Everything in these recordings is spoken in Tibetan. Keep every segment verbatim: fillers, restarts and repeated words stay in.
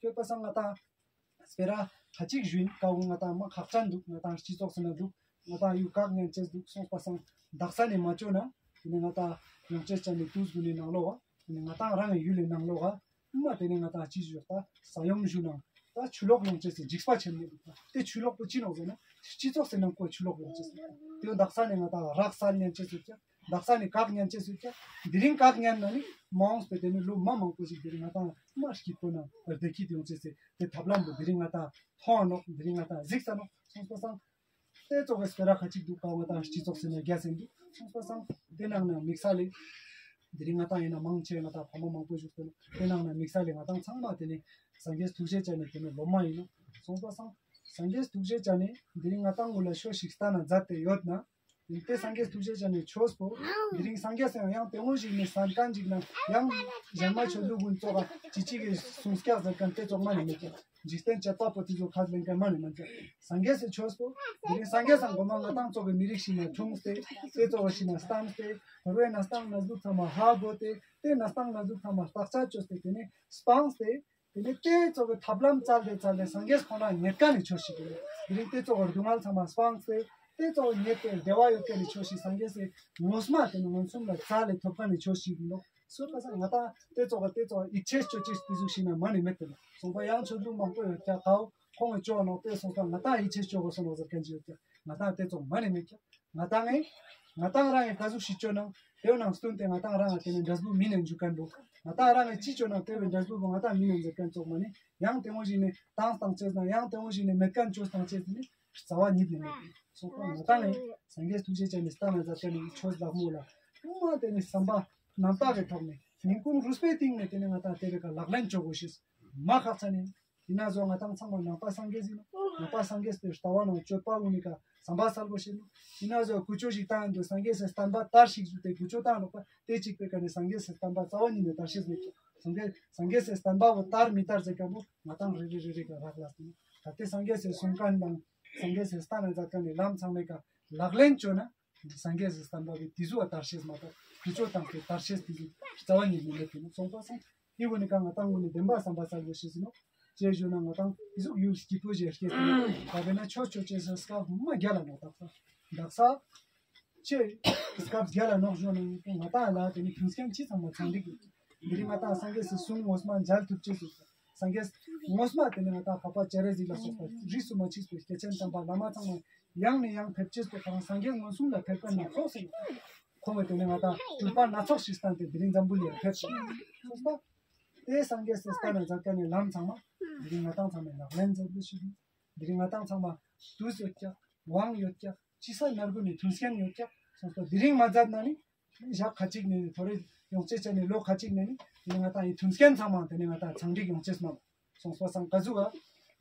སྐྱོད་པ་སང་ང་དང་སྤེ་ར་ཁ་ཅིག་ཞུ་ཡིན། ཀ་བོ་ང་དང་མ་ཁག་ཅན་འདུག། ང་དང་སྤྱི་ཚོགས་ཟེར་ན་འདུག། ང་དང་ཡུ་བཀག་ཉན་ཅེས་འདུག། སོང་པ་སང་དག་ས་ནས་མ་བཅོ་ན་དེ་ནས་ང་དང་ཡོང་ཅེས་ཅན་ནས་དུས་དགུ་ནས་ནང་ལོག་ག་དེ་ནས་ང་དང་རང་གི་ཡུལ་ལས་ནང་ལོག་ག་མ་དེ་ནས་ང་དང་སྤྱི་ཞུ་ད་ས་ཡོམ་ཞུ་ནང་ད་ཆུ་ལོག་ཡོང་ཅེས་སི་འཇིགས་པ་ཆེན་མོ་འདུག། དེ་ཆུ་ལོག་པོ་ཅི་ནོག་ཟེར་ན་སྤྱི་ཚོགས་ཟེར་ནང་ཁོ་ཆུ་ལོག་ཡོང་ཅེས་སི་དེ་དག་ས་ནས་ང་དང་རག་སལ་ཉན་ཅེས་སི་ཀྱང་དག་ས་ནས་བཀག་ཉན་ཅེས་སུ་ཀྱང་དེ་རིང་བཀག་ཉན་ན་ནི་མ་འོངས་པའི་དེ་ནི་ལོ་མ་མང་པོ་ཞིག་དེ་རིང་ང་དང་མ་སྐྱིད་པོ་ན་བདེ་སྐྱིད་ཡོང་ཅེས་སི་དེ་ཐབས་ལམ་པོ་དེ་རིང་ང་དང་མཐོང་ཨ་ནོག། དེ་རིང་ང་དང་གཟིགས་ས་ནོག། སོང་པ་སང་དེ་ཚོ་གི་སྤེ་ར་ཁ་ཅིག་འདུག། ཀ་བོ་ང་དང་སྤྱི་ཚོགས་ཟེར་ན་རྒྱ་ཟེར་འདུག། སོང་པ་སང་དེ་ནང་ན་དམིགས་བསལ་ལས་དེ་རིང་ང་དང་ཡིན་ན་མང་ཆེ་ང་དང་ཕ་མ་མང་པོ་བཞུགས་ཏེ་ནོག། དེ་ནང་ན་དམིགས་བསལ་ལས་ང་དང་ཚང་མ་དེ་ནི་སངས་རྒྱས་ཐུགས་རྗེ་ཅན་ནི་དེ་ནི་སློབ་མ་ཡིན་ནོག། སོང་པ་སང་སངས་རྒྱས་ཐུགས་རྗེ་ཅན་ནི་དེ་རིང་ང་དང་ངོ་ལ་ཤོ་ཞིག་ལྟ་ན་མཛད་དེ་ཡོད་ན། དེ་སངས་རྒྱས་ཐུགས་རྗེ་ཅན་ནི་ཆོས་པོ། དེ་རིང་སངས་རྒྱས་སེ་ཡང་དེ་ངོ་ཞིག་ནི་སན་ཀན་ཅིག་ན་ཡང་གཞན་མ་ཆོས་ལུགས་ཀུན་ཙོགས་ཅི་ཅིག་གི་གསུང་སྐྱག་ཟེར་མཁན་དེ་ཙོགས་མ་ནི་མེད་ཀྱང་། འཇིག་རྟེན་བྱེད་པ་པོ་དེ་ཚོ་ཁ་ལེན་མཁན་མ་ནི་མེད་ཀྱང་། སངས་རྒྱས་སེ་ཆོས་པོ། དེ་རིང་སངས་རྒྱས་སང་གོ་མ་ང་དང་ཙོགས་གི་མི་རིགས་ཤིག་ན་འཁྲུངས་ཏེ་དེ་ཙོགས་ཤིག་ན་བལྟམས་ཏེ་དོ་རེ་ན་སྟངས་ན་ཟུག་ཚང་མ་ཧ་གོ་སྟེ་དེ་ན་སྟངས་ན་ཟུག་ཚང་མ་བརྟག་དཔྱད་བཅོས་ཏེ་དེ་ནི་སྤངས་ཏེ། དེ་ནས་དེ་ཚོ་གི་ཐབས་ལམ་བཙལ་ཏེ་བཙལ་ཏེ་སངས་རྒྱས་ཁོང་རང་ཉེར་ཀ་ནས་ཆོས་ཤིག་ཡིན། དེ་རིང་དེ་ཚོ་གི་སྡུག་བསྔལ་ཚང་མ་སྤངས་ཏེ་དེ་ཚོ་ཉེར་ཀའི་བདེ་བ་ཡོད་ཀ་ནས་ཆོས་ཤིག། སངས་རྒྱས་སེ་ངོ་མ་དེ་ནི་མངོན་སུམ་ལ་བཙལ་ལས་ཐོབ་ཀ་ནས་ཆོས་ཤིག་ཡིན་ནོག། སོ་ཁ་སང་ང་དང་དེ་ཚོ་གི་དེ་ཚོ་ཡིད་ཆེས་སྤྱོད་ཅེས་དེ་ཟུག་ཤིག་ན་མ་ནི་མེད་དེ་ལ། སོང་པ་ཡང་ཆོས་ལུགས་མང་པོ་ཡོད་ཀྱང་ཀའོ་ཁོང་གི་ཅོག་ནོག་དེ་སོང་པ་ང་དང་ཡིད་ཆེས་སྤྱོད་དགོས་སོང་ནོག་ཟེར་མཁན་ཅིག་ཡོད་ཀྱང་ང་དང་དེ་ཚོ་མ་ནི་མེད་ཀྱང་། ང་དང་ངས་ང་དང་རང་ངས་ག་ཟུག་ཞིག་བཅོས་ན་དེའི་ནང་བསྟུན་ཏེ་ང་དང་རང་ང་དེ་ནས་འབྲས་བུ་མི་ནས་འཇུག་མཁན་པོ། ང་དང་རང་ངས་ཅི་བཅོས་ན་དེ་བས་འབྲས་བུ་པོ་ང་དང་མི་ནས་འཇུག་མཁན་ཙོགས་མ་ནི་ཡང་དེ་ངོ་ཞིག་ནས་བཏང་བཏང་བྱས་ན་ཡང་དེ་ངོ་ཞིག་ནས་མེད་མཁན་བཅོས་བཏང་བྱས་ནི་རྩ་བ་ཉིད་ནས་མེད་པས། སོང་ཙང་ང་དང་ངས་སངས་རྒྱས་ཐུགས་རྗེ་ཅན་ནས་བལྟ་ན་ཛ་དེ་ནས་ཆོས་ལག་མོ་ལ་ཨུ་མ་དེ་ནས་བསམ་པ་རྣམ་དག་གི་ཐོག་ནས་ཉིན་གུང་རུས་པའི་གཏིང་ནས་དེ་ནས་ང་དང་དེ་རིགས་ཀ་ལག་ལེན་བཅོ་དགོས་ཤེས་མ་ཁག་ཚ་ནས། ཡིན་ན་བཟོ་ང་དང་ཚང་མ་ནང་པ་སངས་རྒྱས་ཡིན་ནོ། ནང་པ་སངས་རྒྱས་པའི་ལྟ་བ་ནང་སྤྱོད་པ་འུ་ནི་ཀ་བསམ་པ་གསལ་པོ་བྱེད་ནོ། ཡིན་ན་བཟོ་ཀུ་ཅོ་ཞིག་བཏང་ཡོང་དུས་སངས་རྒྱས་སའི་བསྟན་པ་དར་ཞིག་བཟོས་ཏེ་ཀུ་ཅོ་བཏང་ལོག་པ་དེ་གཅིག་པའི་ཀ་ནས་སངས་རྒྱས་སའི་བསྟན་པ་རྩ་བ་ཉིད་ནས་དར་ཤེས་མེད་ཀྱང་སངས་རྒྱས་སངས་རྒྱས་སའི་བསྟན་པ་བོ་དར་མི་དར་ཟེར་མཁན་པོ་ང་དང་རེ་རེ་རེ་རེ་ཀ་རག་ལ་སྟེ་ད་ལྟའི་སངས་རྒྱས་སའི་གསུང་མཁན་དང་སངས་རྒྱས་སའི་ལྟ་ན་མཛད་མཁན་ནི་ལམ་ཚང་མའི་ཀ་ལག་ལེན་བཅོས་ན། སངས་རྒྱས་སི་བསྟན་པ་བའི་དེ་ཟུག་བ་དར་ཤེས་མ་གཏོགས་ཀུ་ཅོ་བཏང་སྟེ་དར་ཤེས་དེ་ཟུག་རྩ་བ་ཉིད་ནས་མེད་དེ་ནོ། སོང་པ་སང་དེ་བོ་ནི་ཀ་ང་དང་བོ་ནི་བདེན་པ་བསམ་པ་གསལ་པོ་ཤེས་ཟིན་ནོ། ཅེས་ཞུ་ན་ང་དང་དེ་ཟུག་ཡུལ་སྐྱིད་པོ་ཞིག་སྐྱེས་ཏེ་ད་བས་ན་ཆོས་ཆོས་ཅེས་སི་སྐབས་མ་རྒྱ་ལ་ནོ་དག་ས་དག་ས་ཅེས་སྐབས་རྒྱ་ལ་ནོ་ཞུ་ན་ང་དང་ལ་དེ་ནི་མཐུན་རྐྱེན་ཅི་ཚང་མ་ཚང་འགྲིག་ཡོད། འདི་རིང་ང་དང་སངས་རྒྱས་སི་གསུང་ངོ་མ་མཇལ་ཐུབ་ཅེས་སོ། སངས་རྒྱས་ངོ་མ་དེ་ནི་ང་དང་འཕགས་པ་སྤྱན་རས་གཟིགས་ལ་སོགས་པ་རིས་སུ་མ་ཆད་པའི་སྐྱེས་ཆེན་དམ་པ་བླ་མ་ཚང་མ་ཡང་ནས་ཡང་ཕེབས་ཅེས་སོ། ཁོ་རང་སངས་རྒྱས་མངོན་སུམ་ལ་ཕེབས་པ་ན་ཐོག་སེ་ཁོང་གིས་དེ་ནི་ང་དང་སྤྲུལ་པ་སྣ་ཚོགས་ཤིག་བསྟན་ཏེ་འདི་རིང་འཛམ་བུ་གླིང་ལ་ཕེབས་སོང་། སོང་ཙང་དེ་སངས་རྒྱས་སི་བསྟན་ན་མཛད་མཁན་ནི་ལམ་ཚང་མ་འདི་རིང་ང་དང་ཚང་མས་ལག་ལེན་མཛད་དགོས་ཤིག་འདི་རིང་ང་དང་ཚང་མ་དུས་ཡོད་ཀྱང་དབང་ཡོད་ཀྱང་ཅི་ས་ན་དགོས་ནས་མཐུན་རྐྱེན་ཡོད་ཀྱང་སོང་ཙང་འདི་རིང་མ་མཛད་ན་ནི། ཞག་ཁ་ཅིག་ནས་ནི་ཐོ་རེ་ཡོང་ཅེས་བྱས་ནས་ལོ་ཁ་ཅིག་ནས་ནི་དེ་ནི་ང་དང་ཡི་མཐུན་རྐྱེན་ཚང་མ་དེ་ནི་ང་དང་ཚང་འགྲིག་ཡོང་ཅེས་མ་སོང་སོ་སང་ག་ཟུག་ག་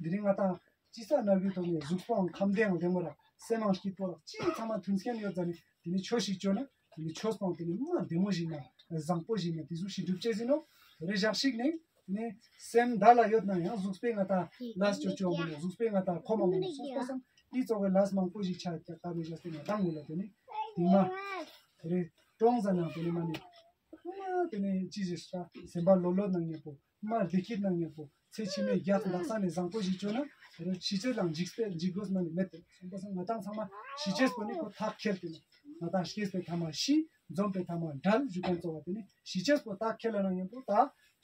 འདི་རིང་ང་དང་ཅི་ས་ན་གུའི་ཐོག་ནས་གཟུགས་པོའང་ཁམས་བདེའང་བདེ་མོ་ར་སེམས་མང་སྐྱིད་པོ་ར་ཅི་ཚང་མ་མཐུན་རྐྱེན་ཡོད་ཙང་ནི་དེ་ནི་ཆོས་ཤིག་བཅོ་ན་དེ་ནི་ཆོས་སྤང་དེ་ནི་མ་བདེ་མོ་ཞིག་ན་བཟང་པོ་ཞིག་ན་དེ་ཟུག་ཤིག་འགྲུབ་ཅེས་ཡིན་ནོ། ཐོ་རེ་ཞག་ཞིག་ནས་ནི་སེམས་བདག་ལ་ཡོད་ན་ཡང་གཟུགས་པོའི་ང་དང་ལས་བཅོ་བཅོ་མ་ནོ་གཟུགས་པོའི་ང་དང་ཁོ་མ་མ་ནོ་སོང་སོ་སང་དེ་ཚོ་གི་ལས་མང་པོ་ཞིག་ཆ་ཀྱག་ཀ་མི་ཞག་སྟེ་ང་དང་ངུ་ལ་དེ་ནི་དེ་མ། དེ་རེད། ཀྲོང་ཟ་ནང་དེ་ནི་མ་ནི། མ་དེ་ནི་ཅི་ཞིག་ས་སེམས་པ་ལོ་ལོ་ནང་ཉེ་པོ། མ་བདེ་སྐྱིད་ནང་ཉེ་པོ། ཚེ་ཕྱི་མའི་རྒྱག་འདག་ས་ནས་བཟང་པོ་ཞིག་བཅོས་ན་དེ་རུ་ཕྱི་ཚེ་དང་འཇིག་སྟེ་འཇིག་དགོས་མ་ནི་མེད་དེ། སོང་པ་སང་ང་དང་ཚང་མ་ཤི་ཅེས་པོ་ནི་ཁོ་ཐག་ཁེལ་དེ་ནི། ང་དང་སྐྱེས་པའི་ཐ་མ་ཤི། འཛོམས་པའི་ཐ་མ་འབྲལ་ཞུ་མཁན་གཙོ་བ་དེ་ནི་ཤི་ཅེས་པོ་ཐག་ཁེལ་ལ་ནང་ཉེ་པོ་ད་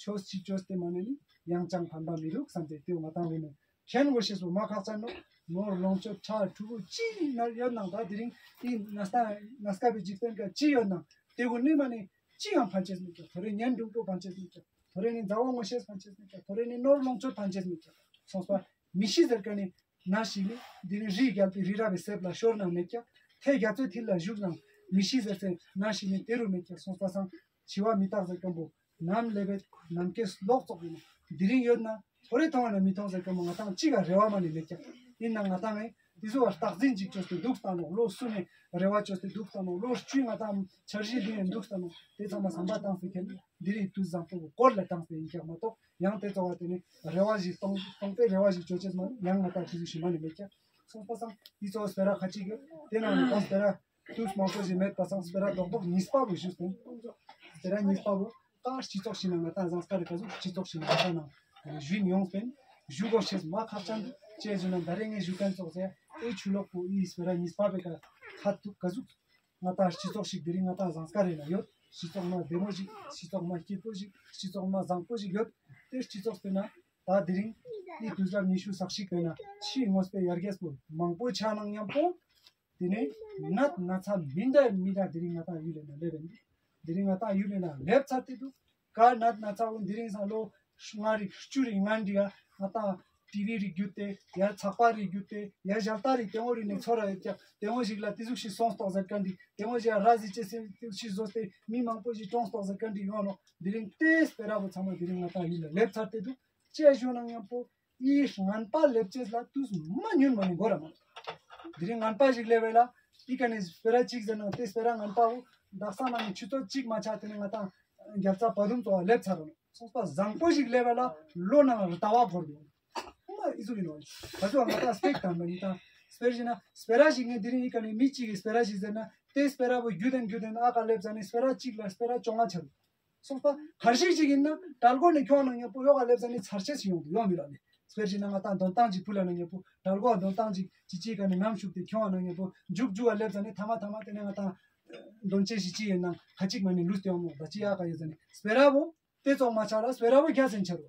ཆོས་ཤིག་བཅོས་ཏེ་མ་ནི་ནི་ཡང་ཅང་ཕན་པ་མི་འདུག་བསམ་སྟེ་དེ་ང་དང་ངོས་ནས། མཁྱེན་དགོས་ཤེས་སུ་མ་ཁག་ཚར་ནོ། ནོར་ལོངས་སྤྱོད་ཕྲ་ཕྲུ་གུ་ཅི་ན་ཡོད་ནང་ད་དེ་རིང་དེ་ན་སྟ་ན་སྐབས་པའི་འཇིག་རྟེན་ཀ་ཅི་ཡོད་ནང་དེ་གུ་ནི་མ་ནི་ཅི་ཡང་ཕན་ཆེས་མེད་ཀྱང་ཐོ་རེ་ཉན་འགྲུང་པོ་ཕན་ཆེས་མེད་ཀྱང་ཐོ་རེ་ནི་མཛའ་བོ་ངོ་ཤེས་ཕན་ཆེས་མེད་ཀྱང་ཐོ་རེ་ནི་ནོར་ལོངས་སྤྱོད་ཕན་ཆེས་མེད་ཀྱང་སོང་པ་མི་ཤི་ཟེར་ཀ་ནི་ན་ཞིག་ནི་འདི་ནི་རི་རྒྱལ་པའི་རི་རབ་པའི་གསེབ་ལ་ཤོར་ན་མེད་ཀྱང་ཐེ་རྒྱ་མཚོའི་མཐིལ་ལ་བཞུགས་ནང་མི་ཤི་ཟེར་ཚེ་ན་ཞིག་ནི་དེ་རུ་མེད་ཀྱང་སོང་པ་སང་། འཆི་བ་མི་རྟག་ཟེར་མཁན་པོ་ནམ་སླེབས་པའི་ནམ་མཁའི་གློག་བཙོག་ཡིན་ནོ། དེ་རིང་ཡོད་ན་ཐོ་རེ་མཐོང་བ་ན་མི་མཐོང་ཟེར་མཁན་པོ་ང་དང་གཅིག་ག་རེ་བ་མ་ནི་མེད་ཀྱང་ཡིན་ན་ང་དང་ངས་དེ་ཚོ་བ་རྟག་འཛིན་ཅིག་བཅོས་ཏེ་འདུག་བཏང་ནོ། ལོ་གསུམ་ནས་རེ་བ་བཅོས་ཏེ་འདུག་བཏང་ནོ། ལོ་བཅུའི་ང་དང་འཆར་གཞི་འདི་ནས་འདུག་བཏང་ནོ། དེ་ཚང་མ་བསམ་པ་བཏང་སྟེ་མཁན་འདི་རིང་དུས་བཟང་པོ་སྐོར་ལ་བཏང་སྟེ་ཡིན་ཀྱང་མ་གཏོགས་ཡང་དེ་ཚོ་བ་དེ་ནི་རེ་བ་ཞིག་སྟོང་སྟོང་པའི་རེ་བ་ཞིག་བཅོ་ཆེས་མ་ནི་ཡང་ང་དང་དེ་ཚོ་ཞིག་མ་ནི་མེད་ཀྱང་སོང་པ་སང་དེ་ཚོ་སྤེ་ར་ཁ་ཅིག་ཡོད། དེ་ནང་ནས་གང་སྤེ་ར། དུས་མང་པོ་ཞིག་མེད་པ་སང་སྤེ་ར་རྡོག་རྡོག་གཉིས་པ་བོ་ཞུས་ཏེ། སྤེ་ར་གཉིས་པ་བོ་ཀ་སྤྱི་ཚོགས་ཤིག་ན་ང་དང་ཟངས་དཀར་རི་ཀ་ཟུག་སྤྱི་ཚོགས་ཤིག་ན་ང་དང་ནང་ ཞུས་ཡོང་སྤེན་ཞུ་དགོས་ཤེས་མ་ཁག་ཅན་འདུག་ཅེས་ཞུ་ན་ད་རེས་ངས་ཞུ་མཁན་ཚོགས་ཟེར་ཨེ་ཆུ་ལོག་པོ་ཨི་སྤེ་ར་གཉིས་པ་པའི་ཀ་ཁ་ཐུག་ག་ཟུག་ང་ཏང་སྤྱི་ཚོགས་ཤིག་དེ་རིང་ང་ཏང་ཟངས་དཀར་རེ་ན་ཡོད། སྤྱི་ཚོགས་མ་བདེ་མོ་ཞིག་སྤྱི་ཚོགས་མ་སྐྱིད་པོ་ཞིག་སྤྱི་ཚོགས་མ་བཟང་པོ་ཞིག་ཡོད། དེ་སྤྱི་ཚོགས་དེ་ན་ད་དེ་རིང་ཨི་དུས་རབས་ཉི་ཤུ་རྩ་གཅིག་པའི་ན་ཕྱིའི་དངོས་པོའི་ཡར་རྒྱས་པོ་མང་པོ་ཆགས་ན་མཉམ་པོ། དེ་ནས་ནད་ན་ཚ་མི་འདྲ་མི་འདྲ་དེ་རིང་ང་ཏང་ཡུལ་ལས་ན་སླེབས་ཡིན། དེ་རིང་ང་ཏང་ཡུལ་ལས་ན་སླེབས་ཚར་ཏེ་འདུག་ག་ནད་ན་ཚ་འོ་དེ་རིང་སང་ལོ་ལྔ་རིག་བཅུ་རིག་ང་འདི་ཡ་ང་ཏང་ཊི་ཝི་རིག་བརྒྱུད་དེ་ཡ་ཚགས་པར་རིག་བརྒྱུད་དེ་ཡ་ཞལ་ཏ་རིག་དེ་འོ་རིག་ནས་ཚོར་ར་ཡོད་ཀྱང་དེ་འོ་ཞིག་ལ་དེ་ཟུག་ཞིག་སོང་ཏོག་ཟེར་མཁན་འདི་དེ་འོ་ཞིག་ར་ཟི་ཅེ་སེ་དེ་ཟུག་ཞིག་བཟོས་ཏེ་མི་མང་པོ་ཞིག་གྲོངས་ཏོག་ཟེར་མཁན་འདི་ཡོང་ནོ། དེ་རིང་དེ་སྤེ་ར་བོ་ཚང་མ་དེ་རིང་ང་ཏང་ཡུལ་ལ་སླེབས་ཚར་ཏེ་འདུག་ཅེས་ཞུ་ན་མཉམ་པོ། ཨི་ངན་པ་ལེབ་ཅེས་ལ་དུས་མ་ཉུན་མ་ནི་འགོར་ར་མ། དེ་རིང་ངན་པ་ཞིག་ལེབ་བས་ལ་ཨི་ཀ་ནི་སྤེ་ར་གཅིག་ཟེར་ན་དེ་སྤེ་ར་ངན་པའོ། དག་ས་མ་ནི་ཆུ་ཚོད་གཅིག་མ་ཆགས་དེ་ནི་ང་ཏང་རྒྱལ་ཚ་བ་དུམ་ཚོ་བ་ལེབ་ཚར་རོ། སོང་པ་བཟང་པོ་ཞིག་ལེབ་བས་ལ་ལོ་ནང་ལ་ཟླ་བ་འགོར་འདུག་ཨ་མ་ཨི་ཟུག་ཡིན་ནོ། ད་ཚོ་ང་ཏང་སྤེག་དང་མ་ནི་ཏང་སྤེར་ཞིག་ན་སྤེ་ར་ཞིག་ངས་དེ་རིང་ཨི་ཀ་ནི་མི་གཅིག་གི་སྤེ་ར་ཞིག་ཟེར་ན་དེ་སྤེ་ར་བོ་རྒྱུ་དན་རྒྱུ་དན་ཨ་ཀ་ལེབ་ཟ་ནི་སྤེ་ར་གཅིག་ལ་སྤེ་ར་བཅོ་ལྔ་ཆགས་འདུག་སོགས་པ་གར་ཞིག་ཅིག་ཡིན་ན་དྲལ་གོ་ནས་ཁྱོང་ན་ངེས་པོ་ཡོ་ག་ལེབ་ཟ་ནི་ཚར་ཆེ་ཞིག་ཡོང་དུ་ཡོང་མི་ལ་ནི་སྤེར་ཞིག་ན་ང་ཏང་འདོན་སྟངས་ཅིག་ཕུ་ལ་ན་ངེས་པོ་དྲལ་གོ་འདོན་སྟངས་ཅིག་ཅི་ཅི་ག་ནི་ནམ་ཞུགས་ཏེ་ཁྱོང་ན་ངེས་པོ་མཇུག་མཇུག་ག་ལེབ་ཟ་ནི་ཐ་མ་ཐ་མ་དེ་ནས་ང་ཏང་འདོན་ཆེ་ཞིག་ཅི་ཡིན་ན་ཁ་ཅིག་མ་ནི་ལུས་ཏེ་ཡོང་མོ་ད་ཅི་ཡ་ག་ཡོད་ཟ་ནི་སྤེ་ར་བོ་དེ་ཙོག་མ་ཆགས་ལ་སྤེ་ར་བོ་རྒྱ་སེན་ཆེ་རུ།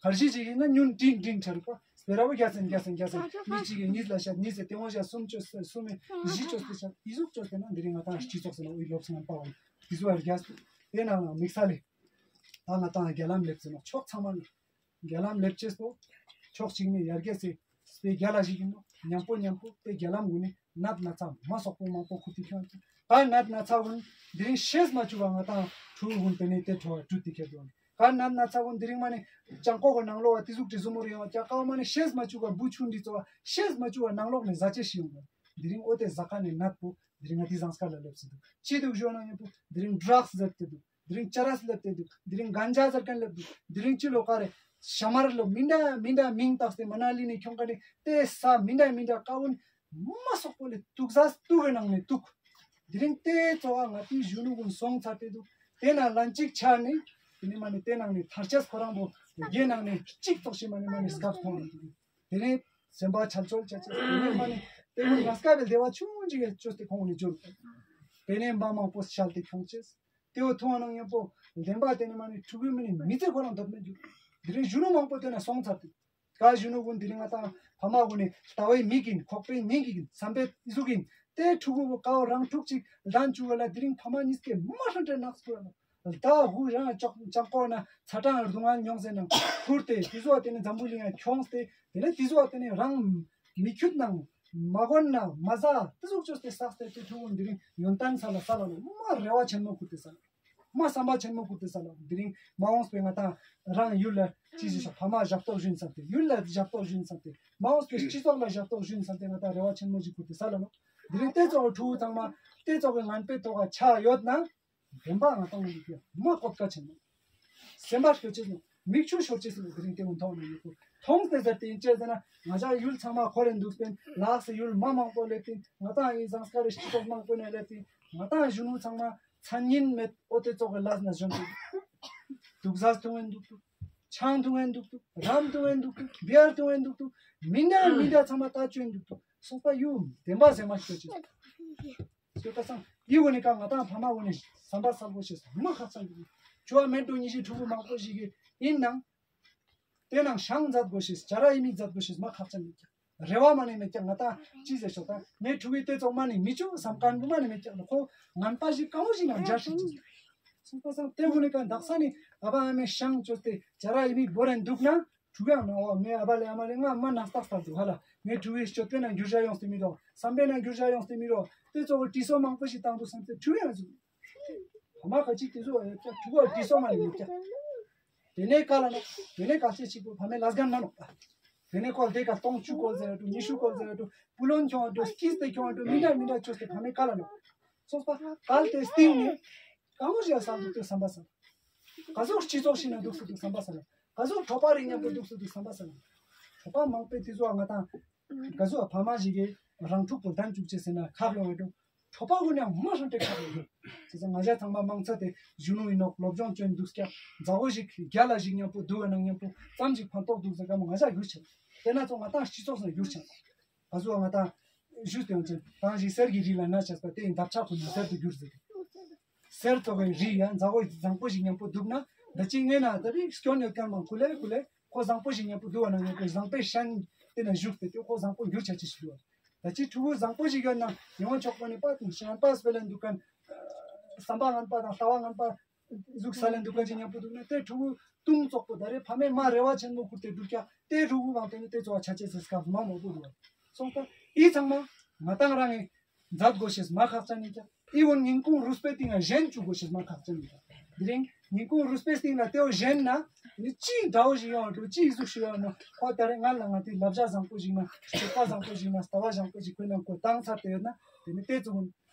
གར་ཞིག་ཅིག་ཡིན་ན་ཉུན་ཏིང་ཏིང་ཆ་རུག་པ། སྤེ་ར་བོ་རྒྱ་སེན་རྒྱ་སེན་རྒྱ་སེན་མི་གཅིག་གིས་གཉིས་ལ་ཤ་གཉིས་ཟེར་ཏེ་ངོ་ཤ་གསུམ་བཅོས་ཟེར་གསུམ་མེ་བཞི་བཅོས་ཏེ་ཤ་ཨི་ཟུག་བཅོས་ཏེ་ན་འདི་རིང་ང་ཏང་སྤྱི་ཚོགས་ཟེར་ན་དབུས་ལོབས་ངན་པ་བ་ཨི་ཟུག་བ་རྒྱ་སེན་དེ་ནང་ན་དམིགས་ས་ལས་ད་ང་ཏང་རྒྱ་ལམ་ལེབ་ཟེར་ན་ཕྱོགས་ཚང་མ་ནི་རྒྱ་ལམ་ལེབ་ཅེས་པོ་ཕྱོགས་གཅིག་ནས་ཡར་རྒྱས་སེ་སྤེ་རྒྱ་ལ་ཞིག་ཡིན་ནོ་མཉམ་པོ་མཉམ་པོ་དེ་རྒྱ་ལམ་གུན་ནི་ནད་ན་ཚ་མ་སོག་པོ་མང་པོ་ཁུར་ཏེ་ཁྱོད་ཀྱི་ད་ནད་ན་ཚ་གུན་འདི་རིང་ཤེས་མ་བཅུག་པ་ང་ཏང་ཕྲུ་གུ་གུན་དེ་ནས་དེ་ཁྲོ་བ་བཀྲུས་ཏེ་ཁྱེར་འདུག་ག་ནད་ན་ཚ་གུན་འདི་རིང་མ་ནི་ལྕང་ཀོ་གི་ནང་ལོགས་བ་ཏི་ཟུག་ཏི་ཟུ་མོ་རེ་ཡོང་བ་ཀྱ་ཀའོ་མ་ནི་ཤེས་མ་བཅུག་པ་བུ་ཆུང་འདི་ཚོ་བ་ཤེས་མ་བཅུག་པ་ནང་ལོགས་ནས་ཟ་ཆེ་ཞིག་ཡོང་གི་འདི་རིང་ཨོ་དེ་ཟ་ཁ་ནས་ནད་པོ་འདི་རིང་ང་ཏི་ཟངས་དཀར་ལ་སླེབས་སྲིད་འདུག་ཅི་འདུག་ཞོ་ན་ཡིན་པོ་འདི་རིང་ཌྲག་སི་ཟེར་ཏེ་འདུག་འདི་རིང་ཅ་ར་སི་སླེབས་ཏེ་འདུག་འདི་རིང་གན་ཇ་ཟེར་མཁན་སླེབས་འདུག་འདི་རིང་ཅི་ལོ་ཀ་རེ་ཤ་མར་ལོ་མི་འདྲ་མི་འདྲ་མིང་བཏགས་ཏེ་མ་ན་ལི་ནས་ཁྱོང་ཀ་ནས་དེ་ས་མི་འདྲ་མི་འདྲ་ཀ་བོ་ནི་མ་སོག་པོ་ལས་དུག་ཟ་དུག་གི་ནང་ནས་དུག་དེ་རིང་དེ་གཙོ་བ་ང་ཏི་གཞོན་ནུ་ཀུན་སོང་ཚར་ཏེ་འདུག་དེ་ན་ལན་གཅིག་ཆགས་ནས་དེ་ནི་མ་ནི་དེ་ནང་ནས་ཐར་ཆས་ཁོ་རང་པོ་རྒྱལ་ནང་ནས་གཅིག་ཐོག་ཞིག་མ་ནི་མ་ནི་སྐབས་ཐོང་ནས་འདུག་དེ་ནས་སེམས་པ་ཆལ་ཆོལ་བྱས་ཚེ་དེ་ནས་མ་ནི་དེ་ཀུན་ང་སྐབས་བདེ་བ་ཆུང་ཆུང་ཅིག་གི་བཅོས་ཏེ་ཁོང་ནས་འཇོན་དེ་ནས་མ་མང་པོ་ཤལ་ཏེ་ཁྱོང་ཆེས། དེ་བོ་ཐུང་བ་ནང་མཉམ་པོ་ལྡན་པ་དེ་ནི་མ་ནི་ཕྲུ་གུའི་མི་ནི་མི་ཚེ་ཁོ་རང་འདོད་མེད་འགྱུར། དེ་རིང་གཞོན་ནུ་མང་པོ་དེ་ན་སོང་ཚར་ཏེ། ག་གཞོན་ནུ་ཀུན་དེ་རིང་ང་ཏང་ཕ་མ་ཀུན་ནི་ལྟ་བའི་མིག་ཡིན་ཁོག་པའི་མིག་ཡིན་བསམ་པའི་གཟུགས་ཡིན་དེ་ཕྲུ་གུ་བོ་གའོ་རང་ཕྲུག་ཅིག་ལྡན་བཅུག་ག་ལ་དེ་རིང་ཕ་མ་གཉིས་ཀའི་མ་ཧྲན་ཏྲེ་ནགས་སྐུ་ར་ལ་ད་ཧུ་རང་ལྕགས་ལྕགས་ཀོ་ན་ཚ་གྲང་སྡུག་བསྔལ་མྱོང་ཟེར་ན་ཁུར་ཏེ་དེ་ཚོ་བ་དེ་ནི་འཛམ་བུ་གླིང་ཡང་ཁྱོངས་ཏེ་དེ་ནི་དེ་ཚོ་བ་དེ་ནི་རང་མི་ཁྱུད་ནང་མ་གོན་ན་མ་ཟ་དེ་ཟུག་བཅོས་ཏེ་བསགས་ཏེ་དེ་ཕྲུ་གུ་འདི་རིང་ཡོན་ཏན་ས་ལ་ས་ལ་ལོ་མ་རེ་བ་ཆེན་མོ་ཁུར་ཏེ་ས་ལ། མ་བསམ་པ་ཆེན་མོ་ཁུར་ཏེ་ས་ལ་དེ་རིང་མ་འོངས་པའི་ང་ཏང་རང་ཡུལ་ལ་ཅི་ཞིག་ཤོག་ཕ་མ་ཞབས་ཏོག་ཞུ་ཡིན་བསམ་སྟེ་ཡུལ་ལ་ཞབས་ཏོག་ཞུ་ཡིན་བསམ་སྟེ་མ་འོངས་པའི་སྤྱི་ཚོགས་ལ་ཞབས་ཏོག་ཞུ་ཡིན་བསམ་སྟེ་ང་ཏང་རེ་བ་ཆེན་མོ་ཞིག་ཁུར་ཏེ་ས་ལ་ནོ། དེ་རིང་དེ་ཚོ་ཕྲུ་གུ་ཚང་མ་དེ་ཚོ་གི་ངན་པའི་ཐོག་ལ་ཆགས་ཡོད་ན་བདེན་པ་ང་ཏང་ཡིན་གྱི་མ་ཀོབ་ཀ་ཆེན་མོ། སེམས་པ་སྐྱོ་ཆེ་སོང་མིག་ཆུ་ཤོར་ཆེ་སོང་དེ་རིང་དེ་འུ་མཐོང་ནས་ཡོད་ཁུ་མཐོང་སྟེ་ཟེར་ཏེ་ཡིན་ཅེ་ཟེར་ན་ང་ཅག་ཡུལ་ཚང་མ་ཁོ་རེ་འདུག་སྟེ་ལགས་སེ་ཡུལ་མ་མང་པོ་སླེབས་ཏེ་ང་ཏང་ཡིན་ཟངས་དཀར་རེ་སྤྱི་ཚོགས་མང་པོ་ནས་སླེབས་ཏེ་ང་ཏང་གཞོན་ནུ་ཚང་མ་མཚན་ཉིན་མེད་ཨོ་དེ་ཙོག་གི་ལས་ན་བཞོན་ཏེ། དུག་ཟས་འཐུང་ཡིན་འདུག་ཏུ། ཆང་འཐུང་ཡིན་འདུག་ཏུ། རམ་འཐུང་ཡིན་འདུག་ཏུ། བི་ཡར་འཐུང་ཡིན་འདུག་ཏུ། མི་འདྲ་མི་འདྲ་ཚང་མ་ལྟ་བཅོས་ཡིན་འདུག་ཏུ། སོགས་པ་ཡུ་བདེན་པ་ཟེར་མ་ཤོད་ཅིག་སོ་ད་སང་ཡུ་གོ་ནི་ཀ་ང་ཏང་ཕ་མ་གོ་ནི་བསམ་པ་གསལ་པོ་ཞིག་མ་ཁག་ཚང་འདུག་ཅོ་བ་མེད་འགྲོ་ཉི་ཤི་ཕྲུ་གུ་མང་པོ་ཞིག་གི་ཡིན་ནང་། དེ་ནང་ཤང་མཛད་དགོས་ཤེས་བྱ་ར་ཡི་མིག་མཛད་དགོས་ཤེས་མ་ཁག་ཅན་མེད་ཀྱང་། རེ་བ་མ་ནི་མེད་ཀྱང་ང་ཏང་ཅི་ཟེར་ཆོག་ད་ངའི་ཕྲུ་གུའི་དེ་ཚོགས་མ་ནི་མི་ཆུ་བསམ་མཁན་པོ་མ་ནི་མེད་ཀྱང་ཁོ་ངན་པ་ཞིག་གང་བོ་ཞིག་ནང་འཇར་ཞིག་ཅི་ཟེར། སོང་པ་སང་དེ་བོ་ནི་ཀ་འདག་ས་ནི་ཨ་བ་ཨ་མའི་ཤང་བཅོས་ཏེ་བྱ་ར་ཡི་མིག་བོ་རན་འདུག་ན་ཕྲུ་གུ་ཡང་ན་འོ་ངའི་ཨ་བ་ལས་ཨ་མ་ལས་ང་མ་ན་སྟག་སྟག་འདུག་ཧ་ལ་ངའི་ཕྲུ་གུའི་སྤྱོད་པའི་ནང་འགྱུར་བ་ཡོང་སྟེ་མི་རོ་བསམ་པའི་ནང་འགྱུར་བ་ཡོང་སྟེ་མི་རོ་དེ་ཚོགས་ཀྱི་དྲི་སོ་མང་པོ་ཞིག་བཏང་འདུག་བསམ་སྟེ་ཕྲུ་གུ་ཡང་ཟུག་ཕ་མ་ཁ་ཅིག་དེ་ཚོ་ཡོད་ཀྱང་ཕྲུ་གུ་དྲི་སོ་མ་ནི་མེད་ཀྱང་། དེ་ནས་ཀ་ལ་ནོ། དེ་ནས་ཀ་ལྕེ་གཅིག་པོ་ཕ་མའི་ལས་འགན་མ་ནོ། དེ་ནས་ཀོ་དེ་ཀ་སྟོང་བཅུ་ཀོ་ཟེར་ཡ་དུ་ཉི་ཤུ་ཀོ་ཟེར་ཡ་དུ་བུ་ལོན་ཁྱོང་ཡ་དུ་སྐྱིས་ཏེ་ཁྱོང་ཡ་དུ་མི་འདྲ་མི་འདྲ་བཅོས་ཏེ་ཕ་མའི་ཀ་ལ་ནོ། སོགས་པ་གལ་ཏེ་སྟེང་ནས་གང་ཞིག་ཡ་སང་འདུག་ཏེ་བསམ་པ་སང་། ག་ཟུག་སྤྱི་ཚོགས་ཤིག་ན་འདུག་སུ་འདུག་བསམ་པ་སང་། ག་ཟུག་གྲོགས་པ་རིགས་མཉམ་པོ་འདུག་སུ་འདུག་བསམ་པ་སང་། གྲོགས་པ་མང་པོས་དེ་ཚོ་ང་དང་ག་ཟུག་ཕ་མ་ཞིག་གིས་རང་ཕྲུག་པོ་བདམས་བཅུག་ཅེས་ཟེར་ན་ཁག་ཡོང་ཡ་དུ། གྲོགས་པོ་ཀུན་ཡང་མ་ཧྲང་ཏེ་ཁག་ཡོད། བྱས་ཙང་ང་ཞ་ཚང་མ་མང་ཚད་དེ་གཞོན་ནུ་ཡིན་ནོག་སློབ་སྦྱོང་བྱོན་འདུག་ཀྱང་མཛའ་བོ་ཞིག་རྒྱ་ལ་ཞིག་མཉམ་པོ་འདུག་ག་ན་མཉམ་པོ་ཙམ་ཞིག་ཕན་ཐོགས་འདུག་ཟེར་ག་མོ་ང་ཞ་གྱུར་ཆེ། དེ་ན་ཚོ་ང་ཏང་སྤྱི་ཚོགས་སུ་གྱུར་ཆེ། ག་ཚོད་ང་ཏང་ཞུས་ཏེ་ཡོང་ཆེ་ཏང་ཞིག་གསེར་གྱི་རི་ལ་ན་ཆས་པ་དེ་ཡིན་འདབ་ཆགས་ཁོ་ན་གསེར་དུ་གྱུར་ཟེར། གསེར་ཐོག་གི་རི་ཡ་མཛའ་བོ་བཟང་པོ་ཞིག་མཉམ་པོ་འདུག་ན་ད་ཅི་ངས་ན་ད་རིག་སྐྱོན་ཡོད་མཁན་མང་ཀུ་ལེ་ཀུ་ལེ་ཁོ་བཟང་པོ་ཞིག་མཉམ་པོ་འདུག་བ་ན་མཉམ་པོ་བཟང་པོའི་ཤན་དེ་ན་བཞུགས་ཏེ་དེ་ཁོ་བཟང་པོ་འགྱུར་ཆ་ཅི་ཞིག་ཡོད། ད་ཅི་ཕྲུ་གུ་བཟང་པོ་ཞིག་ཡོད་ན་ཡོང་ཆོག་པ་ནི་པ་དང་ཤན་པ་སྤེ་ལེན་འདུག་མཁན་བསམ་པ་ངན་པ་དང་ལྟ་བ་ངན་པ་གཟུགས་ས་ལེན་འདུག་མཁན་ཅིག་མཉམ་པོ་འདུག་ན་དེ་ཕྲུ་གུ་ཏུང་ཙོག་པོ་ད་རེ་ཕ་མས་མ་རེ་བ་ཆེན་མོ་ཁུར་ཏེ་འདུག་ཀྱང་དེ་ཕྲུ་གུ་གང་དེ་ནི་དེ་ཚོ་བ་ཆ་ཆེ་ཟེར་སྐབས་མ་མོ་པོ་འདུག་བ། སོང་ཙང་ཨི་ཚང་མ་ང་ཏང་རང་ངི་མཛད་དགོས་ཤེས་མ་ཁག་ཅན་ཡིན་ཀྱང་ཨི་བོ་ཉིན་གུང་རུས་པའི་སྟེང་ང་གཞན་བཅུག་དགོས་ཤེས་མ་ཁག་ཅན་ཡིན་ཀྱང་། དེ་རིང་ཉིན་གུང་རུས་པའི་སྟེང་ལ་དེའོ་གཞན་ན་ནི་ཅིའི་འདྲ་བོ་ཞིག་ཡོང་འགྲོ་ཅིའི་གཟུགས་ཤིག་ཡོང་ན་ཁོ་ད་རེས་ང་ལ་ང་དེ་བསླབ་བྱ་བཟང་པོ་ཞིག་ན་སྤྱོད་པ་བཟང་པོ་ཞིག་ན་ལྟ་བ་བཟང་པོ་ཞིག་ཁོས་ན་ཁོ་བཏང་ཚར་ཏེ་ཡོད་ན་དེ་ནི་དེ་ཚོ་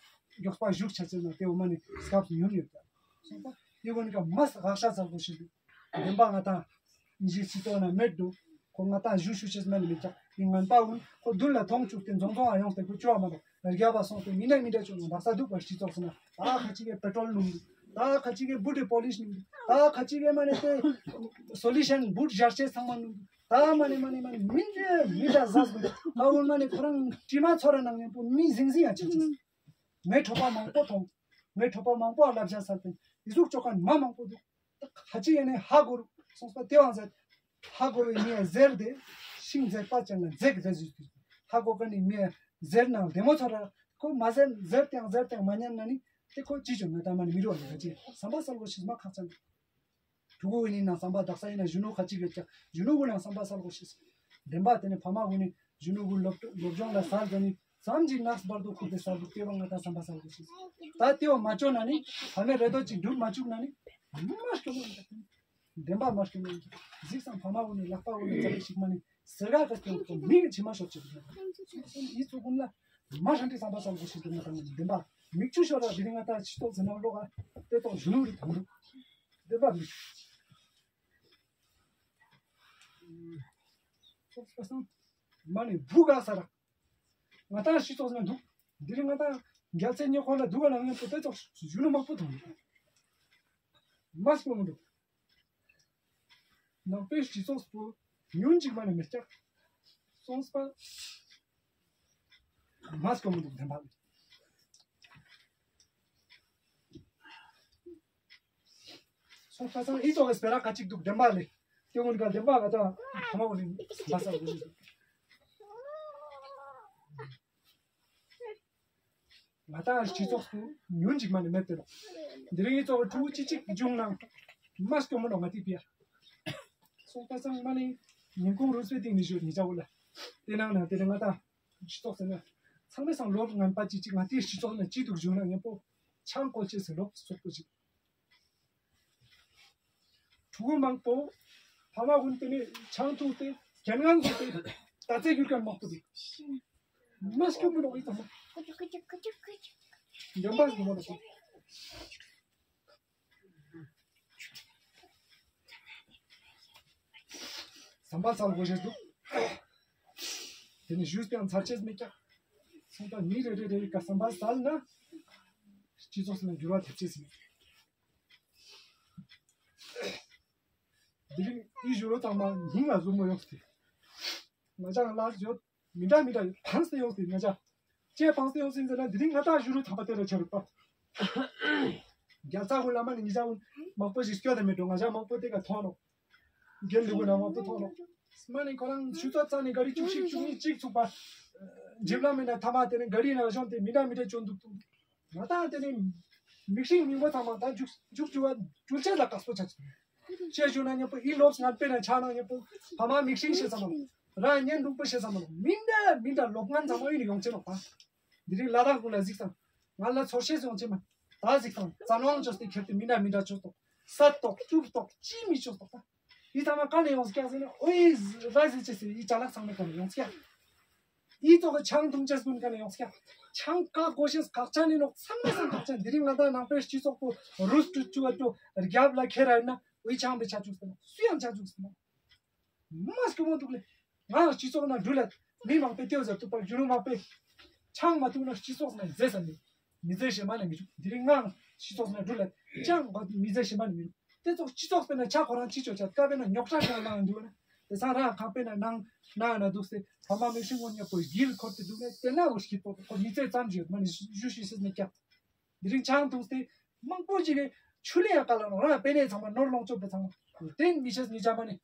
མགྱོགས་པ་བཞུགས་ཆ་ཚེ་ན་དེའོ་མ་ནི་སྐབས་ཉུང་ཡོད་ཀྱང་། སོང་ཙང་ཨི་བོ་ནི་ཀ་མ་ས་ཧག་ཤ་ཚ་པོ་ཞིག་འདུག་བདེན་པ་ང་ཏང་ཉི་ཤུ་ཕྱི་ཏོག་ན་མེད་འདུག་ཁོ་ང་ཏང་ཞུ་ཞུ་ཤེས་མེད་ནི་མི་ཅག་ཡིན་ངན་པ་ཀུན་ཁོ་མདུན་ལ་མཐོང་བཅུག་སྟེ་འཛོང་འཛོང་ཨ་ཡོང་སྟེ་ཁོ་བཅོ་བ་མ་དང་རྒྱ་བ་སོང་སྟེ་མི་འདྲ་མི་འདྲ་བཅོ་ན་ལག་ས་སྡུག་པ་སྤྱི་ཚོགས་སུ་ན་ད་ཁ་ཅིག་གི་པེ་ཊྲོལ་ནུམ་འདུག་ད་ཁ་ཅིག་གི་བུ་ཏི་པོ་ལིས་ནུམ་འདུག་ད་ཁ་ཅིག་གི་མ་ནི་དེ་སོ་ལུ་ཤན་བུ་ཏི་ཞར་ཆེ་ཚང་མ་ནུམ་འདུག་ད་མ་ནི་མ་ནི་མ་ནི་མི་འདྲ་མི་འདྲ་ཟ་སུ་འདུག་ད་འོན་མ་ནི་ཁོ་རང་དྲི་མ་ཚོ་ར་ནང་ཉན་པོ་མི་ཟིང་ཟིང་ཡ་ཆེ་ཆེ། ངའི་གྲོགས་པ་མང་པོ་མཐོང་། ངའི་གྲོགས་པ་མང་པོ་ལ་བླ་བྱ་ས་དེ་ཡི་གཟུགས་ཅོ་མཁན་མ་མང་པོ་འདུག་ཁ་ཅིག་ཡིན་ནའི་ཧ་གོ་རུ་སོང་ས་དེ་བང་ཟེར། ཧ་གོ་རུ་ཡིན་ཡ་ཟེར་དེ་ཤིང་ཟེར་པ་ཅན་ལ་འཛེག་ཟེར་ཟེར་དུས་ཧ་གོ་ག་ནི་མི་ཡ་ཟེར་ནང་བདེ་མོ་ཚོ་ར་ཁོ་མ་ཟེར་ཟེར་ཏེང་ཟེར་ཏེང་མ་ཉན་ན་ནི་དེ་ཁོ་ཅི་བྱུང་ན་ད་མ་ནི་མི་རུ་བ་ནི་ཁ་ཅིག་བསམ་པ་གསལ་པོ་ཞིག་མ་ཁག་ཅན། ཕྲུ་གུ་ཡིན་ན་བསམ་པ་དག་ས་ཡིན་ན་གཞོན་ནུ་ཁ་ཅིག་ཡོད་ཀྱང་གཞོན་ནུ་ཀུན་ལ་བསམ་པ་གསལ་པོ་ཞིག་བདེན་པ་དེ་ནི་ཕ་མ་ཀུན་ནི་གཞོན་ནུ་ཀུན་སློབ་སློབ་སྦྱོང་ལ་གསར་དུ་ནི་ཙམ་ཅིག་ནགས་བར་དུ་ཁུར་ཏེ་གསར་དུ་སྐྱེ་བ་ང་ད་བསམ་པ་གསལ་པོ་ཞིག་ད་དེ་བ་མ་བཅོ་ན་ནི་ཕ་མའི་རེ་དོགས་ཅིག་འགྲུབ་མ་བཅུག་ན་ནི་མ་སྐྱོ་མོ་ཡིན་བདེན་པ་མ་སྐྱོ་མོ་ཡིན་གཟིགས་སམ་ཕ་མ་ཀུན་ནི་ལག་པ་ཀུན་ནི་ཙམ་ཞིག་མ་ནི་ཟེར་ག་ག་སྐྱོ་མོ་མི་གི་ཕྱི་མ་ཤོར་ཅིག་ཡིད་ཚོ་ཀུན་ལ་མ་ཧྲན་ཏི་བསམ་པ་གསལ་པོ་ཞིག་འདུག་ན་དང་བདེན་པ་མིག་ཆུ་ཤོར་ར་དེ་རིང་ང་ད་ཕྱི་ཏོག་ཟེར་ན་ལོག་ག་དེ་ཏོག་གཞོན་ནུ་རེད་དང་འདུག་བདེན་པ་མི་ཚོགས་པ་སང་མ་ནི་བུ་ག་ས་ར་ང་ཏང་ཤི་ཚོགས་ན་འདུག་འདི་རིང་ང་ཏང་རྒྱལ་སྲས་ཉེ་འཁོར་ལ་འདུག་ག་ལ་ངན་པོ་དེ་ཚོགས་གཞོན་ནུ་མང་པོ་དང་འདུག་མ་སྐྱོ་མོ་འདུག་ནང་པའི་སྤྱི་ཚོགས་སུ་ཉུང་འཇིག་མ་ནི་མི་སྐྱག་སོང་སྤ་མ་སྐྱོ་མོ་འདུག་བདེན་པ་ལས། སོང་ཁ་སང་ཨི་ཙོག་གི་སྤེ་ར་ཁ་ཅིག་འདུག་བདེན་པ་ལས། སྐྱེ་བོ་འདི་ག་བདེན་པ་ག་ད་ཐ་མ་བོ་ནི་བ་ས་བོ་ནི། ང་ད་སྤྱི་ཚོགས་སུ་ཉུང་འཇིག་མ་ནི་མེད་དེ་ལ། འདི་རིང་ཨི་ཙོག་གི་ཕྲུ་གུ་ཅི་ཅིག་བྱུང་ན་མ་སྐྱོ་མོ་ནོ་ང་ཏི་པིའ། སོང་ཁ་སང་མ་ནི་ཉིན་གུང་རུ་སྤེ་ཏིང་ནི་ཞོ་ཉི་ཅ་བོ་ལ། དེ་ནང་ན་དེ་རིང་ང་ད་སྤྱི་ཚོགས་ཟེར་ན་ཚང་མའི་སང་ལོབ་ངན་པ་ཅི་ཅིག་ང་ཏི་སྤྱི་ཚོགས་ན་ཅི་འདུག་བྱུང་ན་ཉན་པོ་ཆང་བཀོལ་ཅེས་སུ་ལོབ་སོག་པོ་ཅིག་ཕྲུ་གུ་མང་པོ་ཕ་མ་ཀུན་དེ་ནས་ཆང་འཐུང་སྟེ་རྒྱན་ངང་བཟོས་ཏེ་ད་ཚེ་ཡུལ་ཀྱང་མང་པོ་འདུག་མ་སྐྱོ་མི་ནོག་ཡིད་དམ་འདོན་པ་ཟིན་མ་ནོག་བསམ་པ་ཚང་དགོས་ཤེས་འདུག་དེ་ནས་ཞུས་ཀྱང་ཚར་ཆེས་མེད་ཀྱང་སོང་ཙང་མི་རེ་རེ་རེ་རེ་ག་བསམ་པ་ཟལ་ན་སྤྱི་ཚོགས་སུ་ན་འགྱུར་བ་ཐེབས་ཆེས་མེད། དེ་རིང་ཨི་ཞུ་རོ་ཚང་མ་སྙིང་ལ་ཟུག་མོ་ཡོང་སྟེ། ང་ཅག་ལ་ཡོད་མི་འདྲ་མི་འདྲ་ཡོད་ཕངས་ཏེ་ཡོང་སྟེ་ང་ཅག་ཅེས་ཕངས་ཏེ་ཡོང་སྟེ་ཟེར་ན་དེ་རིང་ང་ཏང་ཞུ་རོ་ཚང་མ་དེ་ར་ཆ་རུ་པ། རྒྱལ་ཚ་ཧུ་ལ་མ་ནི་ངི་ཅག་ཧུ་མང་པོ་ཞིག་སྐྱོ་དེ་མེད་འགྲོ་ང་ཅག་མང་པོ་དེ་ག་ཐོང་ནོ། རྒྱལ་འདི་ཧུ་ན་མང་པོ་ཐོང་ནོ། མ་ནི་ཁོ་རང་ཆུ་ཚོད་རྩ་ནས་ག་རི་བཅུ་གཅིག་བཅུ་གཉིས་གཅིག་ཚུགས་པ། འཇིབ་ལ་མེད་ན་ཐ་མ་དེ་ནི་ག་རི་ན་གཞོན་དེ་མི་འདྲ་མི་འདྲ་བཅོ་འདུག་ཏུ། ང་ད་དེ་ནི་མིག་ཤིང་མིག་མོ་ཚང་མ་ད་འཇུག་འཇུག་འཇུག་པ་འཇུག་ཆེད་ལ་དཀའ་སྤོ་ཆ་ཆུ། ཤེས་ཞུ་ན་ཉེ་པོ་ཨི་ལོབས་ང་དཔེ་ན་ཆ་ན་ཉེ་པོ་ཕ་མ་མིག་ཤིང་ཤེས་ས་མ་ལོ། རང་ཉན་འདུག་པོ་ཤེས་ས་མ་ལོ། མི་འདྲ་མི་འདྲ་ལོབ་ངན་ཚང་མ་ཨི་ནི་ཡོང་ཆེ་ནོ་ད། འདི་རིང་ལ་དྭགས་ཀུན་ལ་གཟིགས་སམ། ང་ལ་ཚོར་ཤེས་ཡོང་ཆེ་མ། ད་གཟིགས་སམ་རྩ་ནང་ཅོས་ཏེ་ཁྱེར་ཏེ་མི་འདྲ་མི་འདྲ་ཅོས་ཏོ། ས་ཏོག་ཅུབ་ཏོག་ཅི་མི་ཅོས་ཏོ་ད། ཨི་ཚང་མ་ག་ནས་ཡོང་སྐྱག་ཟེར་ན་ཨོ་ཨི་ར་ཟི་ཅེ་སི་ཨི་ཅ་ལག་ཚང་མ་ག་ནས་ཡོང་སྐྱག་ཨི་ཏོག་གི་ཆང་འཐུང་ཅེས་ཀུན་ག་ནས་ཡོང་སྐྱག་ཆང་བཀག་དགོས་ཤེས་ཁག་ཅན་ནི་ནོག་ཚང་མ་སང་ཁག་ཅན། འདི་རིང་ང་ད་ནང་པའི་སྤྱི་ཚོགས་པོ་རུས་ཀྲུ་ཅུ་བ་ཅུ་རྒྱབ་ལ་ཁྱེར་ར་ཡིན་ན་ཨི་ཆང་པའི་ཆ་བཅུག་ཟེར་ན་སུ་ཡང་ཆ་བཅུག་ཟེར་ན། མ་སྐྱོ་མོ་འདུག་ལེ། ང་སྤྱི་ཚོགས་ན་འགྲུལ་ལ་མི་མང་པོས་ལྟེ་བ་ཟེར་ཐུབ་པར་རྒྱུ་ནོར་མང་པོས་ཆང་མ་འཐུང་ན་སྤྱི་ཚོགས་ན་ཟེར་ས་མེད། མི་ཚེ་གཞན་མ་ནས་མི་འདུག་དེ་རིང་ང་སྤྱི་ཚོགས་ནས་འགྲོ་ལ་ཅང་གོ་མི་ཚེ་གཞན་མ་ནས་མི་འདུག་དེ་ཚོ་སྤྱི་ཚོགས་པས་ན་ཆ་ཁོ་རང་ཅི་ཆོ་ཆ་དཀའ་བས་ན་ཉོག་དྲ་ཁ་ལང་འདུག་ན། དེ་སང་རང་ཁང་པའི་ན་ནང་ན་ན་འདུག་སྟེ་ཕ་མ་མི་ཤིང་ངོ་ཉེ་པོ་གིལ་འཁོར་ཏེ་འདུག་ནས་དེ་ན་འུ་ཤི་པོ་ཁོ་མི་ཚེ་ཙམ་ཞིག་མ་ནས་ཞུ་ཞུ་ཤེས་ནས་སྐྱབས། དེ་རིང་ཆང་འཐུང་སྟེ་མང་པོ་ཅིག་གིས་ཆུ་ལེན་ཡག་ག་ལ་ནོ་རང་པེ་ནེ་ཚང་མ་ནོར་ལོངས་སྤྱོད་པའི་ཚང་མ་བསྟན་མི་ཤེས་མི་ཆ་མ་ནི་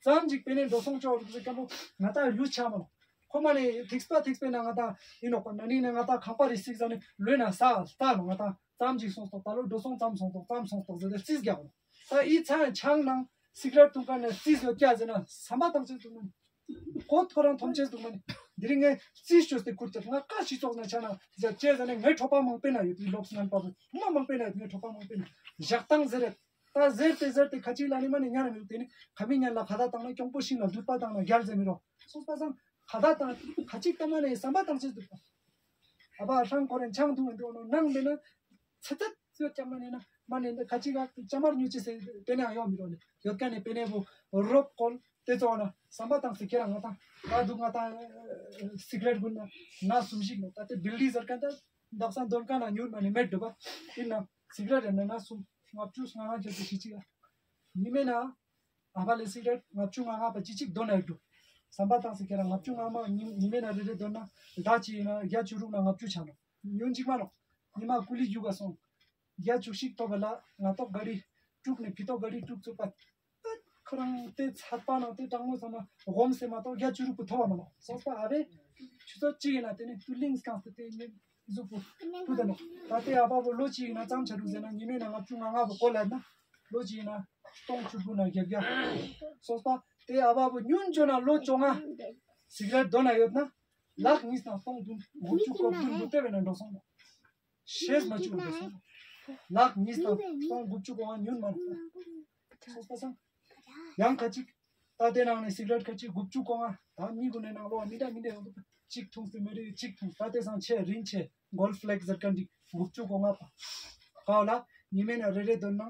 ཙམ་ཅིག་པེ་ནེ་འགྲོ་སོང་ཅོག་རུག་ཟེར་མཁན་པོ་ང་ད་ཡུ་ཆ་མ་ནོ། ཁོ་མ་ནི་ཐིགས་པ་ཐིགས་པའི་ནང་ང་ད་ཡིན་ནོ་ཁོ་ན་ནིང་ནས་ང་ད་ཁང་པ་རི་སིག་ཟ་ནི་ལོས་ན་ས་ལྟ་ནོ། ང་ད་ཙམ་ཅིག་སོང་སྟོག་ད་ལོ་འགྲོ་སོང་ཙམ་སོང་སྟོག་ཙམ་སོང་སྟོག་ཟེར་ཏེ་རྩིས་རྒྱག་ནོ། ད་ཨི་ཚང་ཆང་ནང་སིག་རེཊ་འཐུང་མཁན་ནས་རྩིས་ཡོད་ཀྱག་ཟེར་ན་བསམ་པ་ཐང་ཆད་འདུག་ནི། ཁོ་ཁོ་རང་མཐོང་ཆེན་འདུག་མ་ནི། འདི་རིང་ངས་རྩིས་བཅོས་ཏེ་ཁུར་ཏེ་ང་བཀའ་སྤྱི་ཚོགས་ནས་ཆ་ན་ཟེར་ཅེས་ཟེར་ནས་ངའི་གྲོགས་པ་མང་པོས་ན་ཡོད་དེ་ལོག་སི་ངན་པ་བུ་མ་མང་པོས་ན་ཡོད། ངའི་གྲོགས་པ་མང་པོས་ན་བཞག་སྟངས་ཟེར་རེད། ད་ཟེར་ཏེ་ཟེར་ཏེ་ཁ་ཅིག་ལ་ནི་མ་ནི་ཉར་མི་རུ་དེ་ནི་ཁ་མི་ཉར་ལ་ཁ་ད་བཏང་ན་གྱོང་པོ་ཤིང་ལ་ལུད་པ་བཏང་ན་རྒྱལ་ཟེར་མི་རོ། སོང་པ་སང་ཁ་ད་བཏང་ཁ་ཅིག་ལྟ་མ་ནི་བསམ་པ་བཏང་ཆེན་འདུག་ཨ་བ་ཧྲང་ཁོ་རེན་ཆང་འཐུང་འདུག་ནོ་ནང་མེད་ན། ཚེ་ཚད་ཚོད་ཀྱང་མ་ནས་ན་མ་ནས་ན་ཁ་ཅིག་ག་ཅ་མར་ཉུ་ཅི་སེ་པེ་ནེ་ཡོང་མི་རོ་ནི་ཡོད་ཀ་ནས་པེ་ནེ་བུ་རོབ་ཀོལ་དེ་ཚོ་ན་བསམ་པ་བཏང་སེ་ཁྱེད་རང་ང་དང་ད་འདུག་ང་དང་སིག་རེཊ་གུན་ན་ན་སུམ་ཞིག་ནོ། ད་དེ་བིལ་ལི་ཟེར་ཀ་ད་འདག་སང་འདོན་ཀ་ན་ཉུར་མ་ནི་མེད་འགྲོ་བ་ཡིན་ན་སིག་རེཊ་ན་ན་སུམ་ལྔ་བཅུ་ང་ལྔ་ཁྱེད་ཚོ་ཤི་ཅི་ཡ་ཉི་མེ་ན། ཨ་བ་ལེ་སི་རེད་ལྔ་བཅུ་ང་ལྔ་པ་ཅི་གཅིག་འདོན་ན་ཡོད་འདུག་བསམ་པ་བཏང་སི་ཁྱེད་རང་ལྔ་བཅུ་ང་ལྔ་པ་ཉི་ཉི་མེ་ན་རེ་རེ་འདོན་ན་ཟླ་གཅིག་ཡིན་ན་བརྒྱ་བཅུ་དྲུག་ན་ལྔ་བཅུ་ཆགས་ནོ། ཉུང་གཅིག་མ་ནོ། ཉི་མ་ཀུ་ལི་རྒྱུག་ག་སོང་། བརྒྱ་བཅུ་གཅིག་ཐོབ་པ་ལ་ང་ཏོག་ག་རི་དྲུག་ནས་ཕི་ཏོག་ག་རི་དྲུག་བཙུགས་པ། ཁོ་རང་དེ་ཚད་པ་ནང་དེ་དྲང་མོ་ཚང་མ་སྒོམ་སེ་མ་གཏོགས་བརྒྱ་བཅུ་དྲུག་པོ་ཐོབ་པ་མ་ནོ། སོང་པ་ཨ་བས་ཆུ་ཚོད་གཅིག་ཡིན་ན་དེ་ནས་ཏུ་ལིང་སྐང་སྟེ་དེ་ནས། གཟུགས་པོ་ཕུ་ད་ནོ། ད་ལྟའི་ཨ་བ་བོ་ལོ་གཅིག་ཡིན་ན་ཙམ་ཆ་རུག་ཟེར་ན་ཉི་མའི་ནང་ལྔ་བཅུ་ང་ལྔ་བོ་གོ་ལ་ན་ལོ་གཅིག་ཡིན་ན་སྟོང་བཅུ་དགུ་ན་བརྒྱད་བརྒྱ། སོང་པ་དེ་ཨ་བ་བོ་ཉུང་བཅོ་ན་ལོ་བཅོ་ལྔ་སིག་རེཊ་འདོན་ན་ཡོད་ན་ལག་གཉིས་དང་སྟོང་བདུན་དགུ་བཅུ་གོ་བདུན་དགུ་སྤེལ་བས་ན་འགྲོ་སོང་ནོ། ཤེས་མ་བཅུག་འགྲོ་སོང་ནོ། ལག་གཉིས་དང་སྟོང་དགུ་བཅུ་གོ་ལྔ་ཉུང་མ་རུག་སོང་པ་སང་། ཡང་ཁ་ཅིག་ད་དེ་ནང་ནས་སིག་རེཊ་ཁ་ཅིག་དགུ་བཅུ་གོ་ལྔ་ད་མི་གུན་ནས་ནང་ལོ་མི་འདྲ་མི་འདྲ་ཡོང་གི་གཅིག་འཐུང་སྟེ་མི་རེ་གཅིག་འཐུང་ད་དེ་སང་ཆེ་རིན་ཆེ་གོལ་ཕ་ལེག་ཟེར་མཁན་འདི་དགུ་བཅུ་གོ་ལྔ་པ་ག་ལ་ཉི་མའི་ནང་རེ་རེ་འདོན་ན་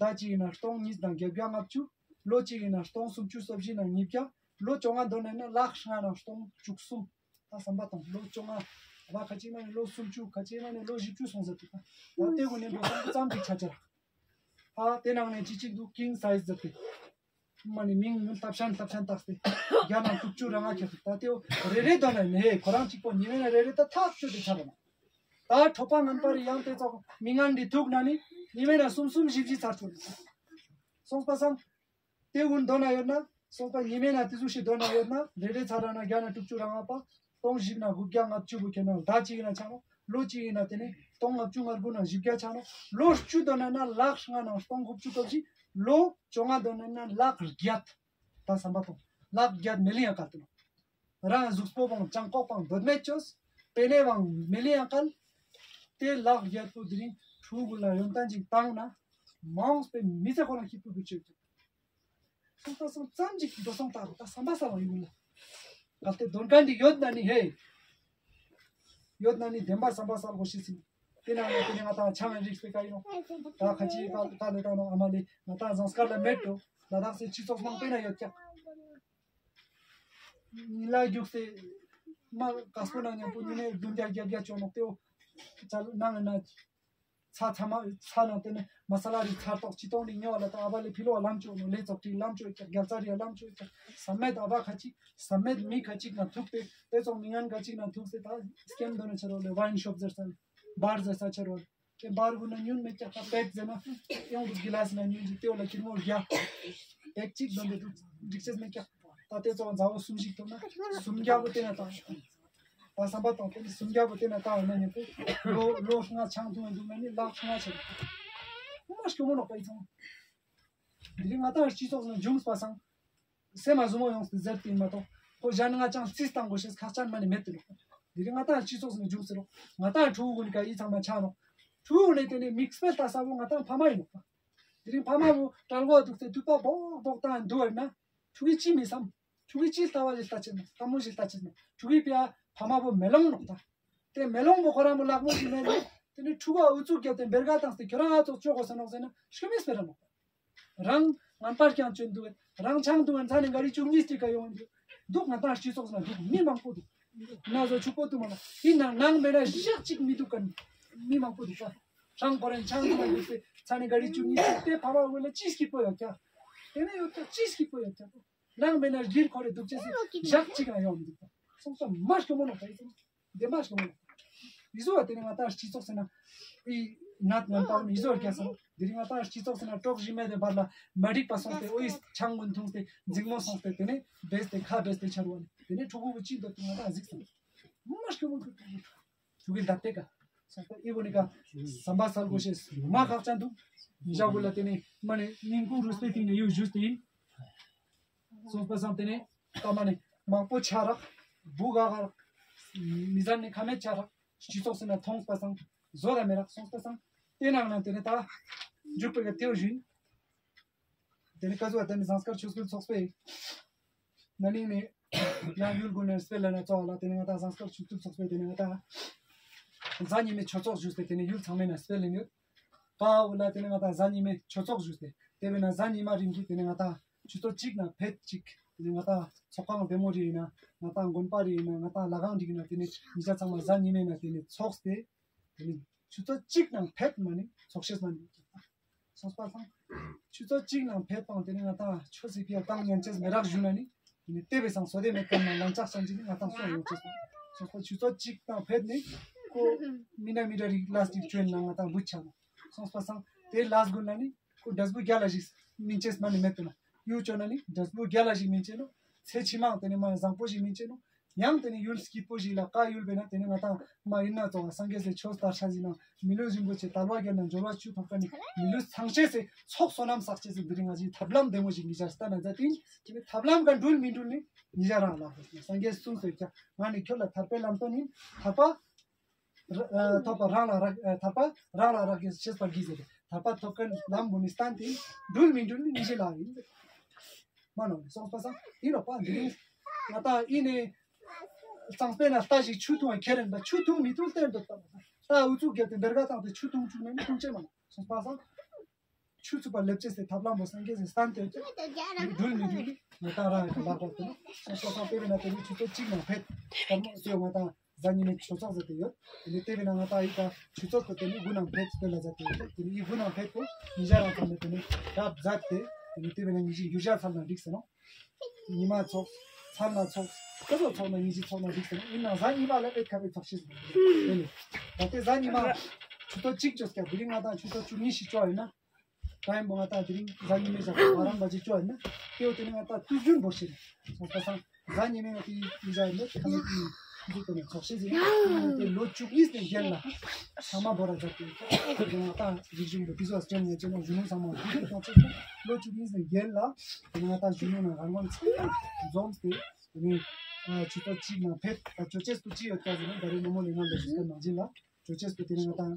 ཟླ་གཅིག་ཡིན་ན་སྟོང་གཉིས་དང་བརྒྱད་བརྒྱ་ལྔ་བཅུ། ལོ་གཅིག་ཡིན་ན་སྟོང་སུམ་ཅུ་སོ་བཞི་ན་ཉིས་བརྒྱ། ལོ་བཅོ་ལྔ་འདོན་ན་ཡིན་ན་ལག་ལྔ་ན་སྟོང་བཅུ་གསུམ། ད་བསམ་པ་དང་ལོ་བཅོ་ལྔ་བ་ཁ་ཅིག་ན་ནི་ལོ་སུམ་ཅུ་ཁ་ཅིག་ན་ནི་ལོ་བཞི་བཅུ་སོང་ཟེར་དུས་ད་ལྟ་དེ་གུན་ནས་འགྲོ་སོང་ཙམ་ཅིག་ཆ་ཆ་ར། ཨ་དེ་ནང་ནས་ཅི་གཅིག་འདུག་ཀིང་སའི་ཟེར་ཏེ། མ་ནི་མིང་ཉུང་ལྟ་ཤན་ལྟ་ཤན་བཏགས་ཏེ། རྒྱ་ནང་དྲུག་ཅུ་ར་ལྔ་ཁྱེར་ཏེ་ད་དེའོ་རེ་རེ་དོན་ལ་ནི་ཧེ་ཁོ་རང་གཅིག་པོ་ཉི་མའི་ནང་རེ་རེ་ད་ཐག་ཆོད་དེ་ཆ་ར་མ། ད་གྲོགས་པ་ངན་པ་རེ་ཡང་དེ་ཚོ་མི་ངན་འདི་ཐུག་ན་ནི་ཉི་མའི་ནང་གསུམ་གསུམ་བཞི་བཞི་ཚར་ཆོད་དེ་ཆ། སོང་པ་སང་། དེ་གུན་འདོན་ན་ཡོད་ན། སོང་པ་ཉི་མའི་ནང་དེ་ཟུག་ཞིག་འདོན་ན་ཡོད་ན་རེ་རེ་ཚར་ར་ན་རྒྱ་ནང་དྲུག་ཅུ་ར་ལྔ་པ། སྟོང་བཞི་ན་དགུ་བརྒྱ་ལྔ་བཅུ་བོ་ཁྱེར་ན་ཟླ་གཅིག་ཡིན་ན་ཆ་ནོ། ལོ་གཅིག་ཡིན་ན་དེ་ནི་སྟོང་ལྔ་བཅུ་ང་དགུ་ན་བཞི་བརྒྱ་ཆ་ནོ། ལོ་བཅུ་འདོན་ན་ན་ལག་ལྔ་ན་སྟོང་དགུ་བཅུ་གོ་བཞི། ལོ་བཅོ་ལྔ་འདོན་ན་ན་ལག་བརྒྱད། ད་བསམ་པ་ཐོང་ལག་བརྒྱད་མི་ལི་ཡང་གལ་ཏེ་ནོ། རང་གཟུགས་པོ་བང་ཅང་ཀོག་པང་འབོད་མེད་ཅོས། པེ་ནེ་བང་མི་ལི་ཡང་གལ། དེ་ལག་བརྒྱད་པོ་དེ་རིང་ཕྲུ་གུ་ལ་ཡོན་ཏན་ཅིག་བཏང་ན། མང་སྤེ་མི་ཚེ་ཁོ་རང་སྐྱིད་པོ་དུ་བཅོས་ཀྱི། སོང་ད་སོང་ཙམ་ཅིག་འགྲོ་སོང་ད་རུ་ད་བསམ་པ་ས་བ་ཡིན་ལ། གལ་ཏེ་དོན་ག་འདི་ཡོད་ན་ནི་ཧེ། ཡོད་ན་ནི་བདེན་པ་བསམ་པ་ས་གོ་ཤི་སིན། དེ་ན་ནི་དེ་ནི་ང་དང་ཆང་རིགས་པའི་ཀ་ཡིན་ནོ། ད་ཁ་ཅིག་ཀ་ཀ་ལེ་ད་ནོ་ཨ་མ་ལེ་ང་དང་ཟངས་དཀར་ལ་མེད་འགྲོ། ལ་དྭགས་སི་སྤྱི་ཚོགས་མང་པོ་ན་ཡོད་ཀྱང་། ཉི་ལ་རྒྱུགས་སེ་མ་དཀར་པོ་ན་མཉམ་པོ་ཉི་ནས་བདུན་བརྒྱ་བརྒྱད་བརྒྱ་བཅོ་ནོ་ཏེའོ། ཅ་ནང་ན། ཚ་ཚ་མ་ཚ་ནང་དེ་ནས་མ་ས་ལ་རིགས་ཚ་ཏོག་ཅི་ཏོང་ནི་ཉོ་བ་ལ་ད་ཨ་བ་ལེ་ཕི་ལོ་ཨ་ལམ་ཅོ་ནོ་ལེ་ཙོག་ཏི་ལམ་ཅོ་ཀྱག་རྒྱལ་ཚ་རི་ཨ་ལམ་ཅོ་ཀྱག་ས་མེད་ཨ་བ་ཁ་ཅིག་ས་མེད་མི་ཁ་ཅིག་ན་ཐུག་སྟེ་དེ་ཙོག་མི་ངན་ཁ་ཅིག་ན་ཐུག་སྟེ་ད་སྐེམ་དོ་ནི་ཆ་རོ་ལེ་ཝའིན་ཤོབ་ཟེར་ས་ནི་བར་ཟེར་ས་ཆ་རོ་ལེ་ཀེ་བར་གུ་ན་ཉུན་མེད་ཀྱག་ད་པེག་ཟེར་ན་ཡོང་གི་གི་ལ་སི་ན་ཉུན་ཅིག་ཏེ་ལ་ཁྱིར་མོ་རྒྱ་པེག་ཅིག་དོན་དེ་འདུག་འགྲིག་ཆེས་མེད་ཀྱག་ད་དེ་ཙོག་མཛའ་བོ་སུམ་ཞིག་ཐོབ་ན་སུམ་རྒྱ་བོ་དེ་ན་ད། ད་བསམ་པ་དང་དེ་ནི་སུམ་རྒྱ་བོ་དེ་ན་ད་འོ་ན་ཉེ་པོ་ལོ་ལོ་ལྔ་ཆང་འཐུང་བ་འདུག་ན་ནི་ལག་ལྔ་ཆེ། ཁོ་མ་སྐྱོ་མོ་ནོག་པ་ཡི་ཚང་། དེ་རིང་ང་ཏང་སྤྱི་ཚོགས་ནང་འབྱུང་སྤ་སང་། སེམས་མ་ཟུ་མོ་ཡོངས་ཏེ་ཟེར་ཏེ་མ་གཏོགས་ཁོ་གཞན་ང་ཅང་རྩིས་བཏང་དགོས་ཤེས་ཁག་ཅན་མ་ནི་མེད་དེ་ནོག་དེ་རིང་ང་ཏང་སྤྱི་ཚོགས་ནང་འབྱུང་ཟེར་རོ། ང་ཏང་ཕྲུ་གུ་ཀུན་ཀ་ཡི་ཚང་མ་ཆ་ནོག་ཕྲུ་གུ་ནི་དེ་ནི་དམིགས་བསལ་ལྟ་ས་བོ་ང་ཏང་ཕ་མ་ཡིན་ནོག་པ། དེ་རིང་ཕ་མ་བོ་གྲལ་གོ་འདུག་སྟེ་དུད་པ་སྦོག་སྦོག་བཏང་འདུག་བར་ན། ཕྲུ་གུའི་ཅི་མི་བསམ། ཕྲུ་གུའི་ཅི་ལྟ་བ་ཞིག་ལྟ་ཆེ་ན་ལྟ་མོ་ཞིག་ལྟ་ཆེ་ན་ཕྲུ་གུའི་པའི་ཕ་མ་བོ་མེ་ལོང་ནོག་ད། དེ་མེ་ལོང་བོ་ཁོ་རང་བོ་ལག་མོ་ཞིག་མེད་ནས་དེ་ནི་ཕྲུ་གུ་ཨུ་ཚུགས་བརྒྱབ་སྟེ་འབེར་ག་བཏང་སྟེ་ཁྱོད་རང་ཨ་ཚོགས་ཆོག་གོ་ཟེར་ནོག་ཟེར་ན་ཤི་མི་སྤེ་ར་ནོག་ད། རང་ངན་པར་ཀྱང་བཅོན་འདུག་རང་ཆང་འདུག་ཚ་ནི་ག་རི་བཅུ་གཉིས་ཏི་ཀ་ཡོང་འདུག་འདུག་ང་ཏང་སྤྱི་ཚོགས་ན་འདུག་མི་མང་པོ་འདུག་ན་བཟོ་ཕྱུག་པོ་འདུག་མ་ན་ཡིན་ན་ནང་མེད་ན་ཞག་གཅིག་མི་འདུག་ག་ནི། མི་མང་པོ་འདུག་ཤག་ཧྲང་གོ་རེན་ཆང་ཚང་ཡོད་དེ་ཚ་ནི་ག་རི་བཅུ་གཉིས་ཚོ་དེ་ཕ་མ་བོ་ལ་ཅི་སྐྱིད་པོ་ཡོད་ཀྱག་དེ་ནས་ཡོད་ཀྱག་ཅི་སྐྱིད་པོ་ཡོད་ཀྱག་ནང་མེད་ན་རྒྱུན་འཁོར་རེ་འདུག་ཅེས་སི་ཞག་གཅིག་ལ་ཡོང་མི་འདུག་པ། སོང་ཙང་མ་སྐྱོ་མོ་ནོ་ད་ཡིན་ཙང་འདི་མ་སྐྱོ་མོ་ནོ། ཡིན་ཟོ་བ་དེ་ནི་ང་ཏང་སྤྱི་ཚོགས་ཟེར་ན་ཨི་ནད་ངན་པ་ཡིན་ཟོ་བ་རྒྱ་སོང་། དེ་རིང་ང་ཏང་སྤྱི་ཚོགས་ཟེར་ན་གྲོགས་གཞི་མེད་དེ་བར་ལ་མ་འགྲིག་པ་སོང་སྟེ་ཨོ་ཡིས་ཆང་ངུན་འཐུང་སྟེ་འཛིང་མོ་སོང་སྟེ་དེ་ནི་བེས་ཏེ་ཁ་བེས་ཏེ་ཆར་བ་ནི་དེ་ནི་ཕྲུ་གུ་བུ་ཅི་འདོད་དེ་ང་ཏང་གཟིགས་སོང་། མ་སྐྱོ་མོ་ཁུ་ཁུ་ཁུ། ཆུ་གི་ལ་ཏེ་ཀ། སོང་པ་ཨི་བོ་ནི་ཀ་ཟམ་པ་སལ་གོ་ཤེས་མ་ཁག་ཅན་འདུག་ཉི་ཞག་གུ་ལ་དེ་ནི་མ་ནི་སྙིང་ཁུང་རུས་པའི་གཏིང་ནས་གཡུག་ཞུས་ཏེ་ཡིན། སོང་པ་སང་དེ་ནི་ཀ་མ་ནི་མང་པོ་ཆ་རག་བུ་ག་ག་རག་མི་ཟན་ནི་ཁ་མེད་ཆ་རག་སྤྱི་ཚོགས་སུ་ན་མཐོང་པ་སང་བཟོ་ད་མེ་རག་སོང་པ་སང་དེ་ནང་ན་དེ་ནི་ད་འཇུག་པའི་ག་ཏེའུ་བཞིན། དེ་ནི་ཀ་ཟུ་བ་དེ་ནི་ཟངས་དཀར་ཆོས་སྐུལ་ཚོགས་པའི་ན་ནིང་ནས་ཡང་ཡུལ་དགོན་ནས་སྤེལ་ལ་ན་ཚོགས་ལ་དེ་ནི་ང་ཏང་ཟངས་དཀར་ཆོས་སྐུལ་ཚོགས་པའི་དེ་ནི་ང་ཏང་གཟའ་ཉི་མའི་ཆོས་ཚོགས་ཞུས་ཏེ་དེ་ནི་ཡུལ་ཚང་མའི་ནང་སྤེལ་ལེན་ཡོད། ཀ་འུ་ལ་དེ་ནི་ང་ཏང་གཟའ་ཉི་མའི་ཆོས་ཚོགས་ཞུས་ཏེ་དེ་བས་ན་གཟའ་ཉི་མ་རིང་གི་དེ་ནི་ང་ཏང་ཆུ་ཚོད་གཅིག་ནང་ཕེབས་གཅིག་དེ་ནི་ང་ཏང་ཚོགས་ཁང་བདེ་མོ་རེ་ཡིན་ན་ང་ཏང་དགོན་པ་རེ་ཡིན་ན་ང་ཏང་ལྷ་ཁང་རེ་ཡིན་ན་དེ་ནི་ཉིན་ཞག་ཚང་མ་གཟའ་ཉི་མའི་ནང་དེ་ནི་ཚོགས་ཏེ། དེ་ནི་ཆུ་ཚོད་གཅིག་ནང་ཕེབས་མ་ནི་ཚོགས་ཤེས་མ་ནི། སོང་པ་སང་། ཆུ་ཚོད་གཅིག་ནང་ཕེབས་དང་དེ་ནི་ང་ཏང་ཆོས་སི་ཕིའ་བཏང་ཉན་ཅེས་མེ་རག་ཞུ་ན་ནི། དེ་ནི་ལྟེ་བའི་སང་སོ་དེ་མེད་ཀ་ན་ལན་ཆགས་སང་ཅི་ནི་ང་ཏང་སོང་ཡོང་ཅེས་སོང་། སོང་པ་ཆུ་ཚོད་གཅིག་དང་ཕེབས་ནི་ཁོ་མི་འདྲ་མི་འདྲ་རིགས་ལ་སྟེར་བཅོས་ན་ང་ཏང་བུ་ཆ་ནོ། སོང་པ་སང་དེ་ལ་སྒོ་ན་ནི་ཁོ་འབྲས་བུ་རྒྱ་ལ་ཞིག་མིན་ཅེས་མ་ནི་མེད་དོ་ན་ཡུ་བཅོ་ན་ནི་འབྲས་བུ་རྒྱ་ལ་ཞིག་མིན་ཅེས་ནོ། ཚེ་ཕྱི་མ་དེ་ནི་མ་བཟང་པོ་ཞིག་མིན་ཅེས་ནོ། ཡང་དེ་ནི་ཡུལ་སྐྱིད་པོ་ཞིག་ལ་བཀའ་ཡུལ་བས་ན་དེ་ནི་ང་ཏང་མ་ཡིན་ན་ཙོ་བ་སངས་རྒྱས་སི་ཆོས་ལྟར་ཆ་ཟིན་ན་མི་ལུས་རིན་པོ་ཆེ་དལ་བ་བརྒྱད་ན་འབྱོར་བ་བཅུ་ཐོབ་ཀ་ནི་མི་ལུས་ཚང་ཆེས་སི་ཚོགས་བསོད་ནམས་བསགས་ཆེས་སི་འདི་རིང་ང་ཞིག་ཐབས་ལམ་བདེ་མོ་ཞིག་ཉིད་ཆར་ལྟ་ན་མཛད་དེ་ནི་ཐབས་ལམ་ག་འགྲུལ་མི་འགྲུལ་ནི་ཉིད་ཆར་རང་ལ་སངས་རྒྱས་གསུངས་སོ་ཀྱང་ང་ནི་ཁྱོད་ལ་ཐར་པའི་ལམ་སྟོན་ནི་ཐར་པ་ཐོབ་པ་རང་ལ་རག་ཐར་པ་རང་ལ་རག་གི་ཤེས་པར་གྱིས་ཟེར་ཐར་པ་ཐོབ་མཁན་ལམ་མོ་ནི་སྟན་ཏེ་འགྲུལ་མི་འགྲུལ་ནི་ཉིད་ཆར་ལ་ཡིན། མ་ནོ་སོང་པ་སང་ཡིན་ནོ་པ་འདི་རིང་ང་ཏང་ཡིན་ནི། གཙང་པས་ན་རྟ་ཞིག་ཆུ་འཐུང་བ་ཁྱེར་རན་པ་ཆུ་འཐུང་མི་འཐུང་བསྟན་དུ་བཏང་། རྟ་འུ་ཚུགས་བརྒྱབ་སྟེ་འབེར་ག་བཏང་སྟེ་ཆུ་འཐུང་བཅུག་ནས་ནི་འཐུང་ཆེ་མ་ནོ་སོང་པ་སང་། ཆུ་ཚུགས་པ་ལེབ་ཅེས་སེ་ཐབས་ལམ་པོ་སངས་རྒྱས་སེ་སྟན་ཏེ་ཡོད་ཀྱང་འགྲུལ་མི་འགྲུལ་ནི་ང་ཏང་རང་ཡང་ལག་པར་དུ་ནོ་སོང་པ་སང་དེ་བས་ན་དེ་ནི་ཆུ་ཚོད་གཅིག་ནང་ཕེབས་དར་མོ་སོས་ང་ཏང་གཟའ་ཉི་མའི་ཆོས་ཚོགས་ཟེར་ཏེ་ཡོད། དེ་ནི་དེ་བས་ན་ང་ཏང་ཡིག་དང་ཆུ་ཚོད་དུ་དེ་ནི་དགུ་ནང་ཕེབས་སྤེལ་ལ་མཛད་དེ་ཡོད། དེ་ནི་ཡིག་དགུ་ནང་ཕེབས་དུ་ཉིན་ཞག་རང་ཚང་ནས་དེ་ནི་རབ་མཛད་དེ་དེ་ནི་དེ་བས་ན་ཉིན་ཞིག་འགྱུར་བྱ་ཚར་ན་འགྲིག་ཟེར་ནོ། ཉི་མ་ཚོགས། མཚན་ལ་ཚོགས། སྐུ་ཚོགས་ཚོགས་ན་ཉིན་ཞིག་ཚོགས་ན་འགྲིག་ཟེར་ནོ། ཡིན་ནང་གཟའ་ཉི་མ་ལ་ཨེ་ཁ་བའི་ཚོགས་ཤིག་ཟེར་ནོ། དེ་ནི་ད་ལྟའི་གཟའ་ཉི་མ་ཆུ་ཚོད་གཅིག་བཅོས་ཀྱང་དེ་རིང་ང་ཏང་ཆུ་ཚོད་བཅུ་གཉིས་ཤིག་བཅོ་ཡིན་ན། ད་ཡིན་པོ་ང་ཏང་དེ་རིང་གཟའ་ཉི་མའི་ཞག་ང་རང་བ་ཅིག་བཅོ་ཡིན་ན། དེའོ་དེ་ནི་ང་ཏང་དུས་རྒྱུན་འབོར་ཤེས་རེད། སོང་པ་སང་། གཟའ་ཉི་མའི་དེ་ཡིན་ཟ་ཡིན་ནོ་ཁ་ནི་དེ་འདུག་དེ་ནི་ཚོགས་ཤེས་ཟིན་དེ་ལོ་བཅུ་གཉིས་ནས་རྒྱལ་ལ། ཚང་མ་བོར་ར་མཛད་དེ་ང་ཏང་རིག་གཞུང་གི་དེ་ཚོ་སྤྲད་ནས་ཅི་ནོ་གཞོན་ནུ་ཚང་མ་འདུ་འཛོམས་ཐོག་ཆེད་དུ་ལོ་བཅུ་གཉིས་ནས་རྒྱལ་ལ། དེ་ནི་ང་ཏང་གཞོན་ནུ་ནང་རང་དབང་ཚང་མ་འཛོམས་ཏེ་དེ་ནི་ཆུ་ཚོད་གཅིག་ནང་ཕེབས་ད་ཅོ་ཅེས་སུ་ཅི་ཡོད་ཀྱང་ཟེར་ན་ད་རེས་ནོ་མོ་ལས་ང་ལས་ཞུ་ནང་བཞིན་ལ་ཅོ་ཅེས་སུ་དེ་ནི་ང་ཏང་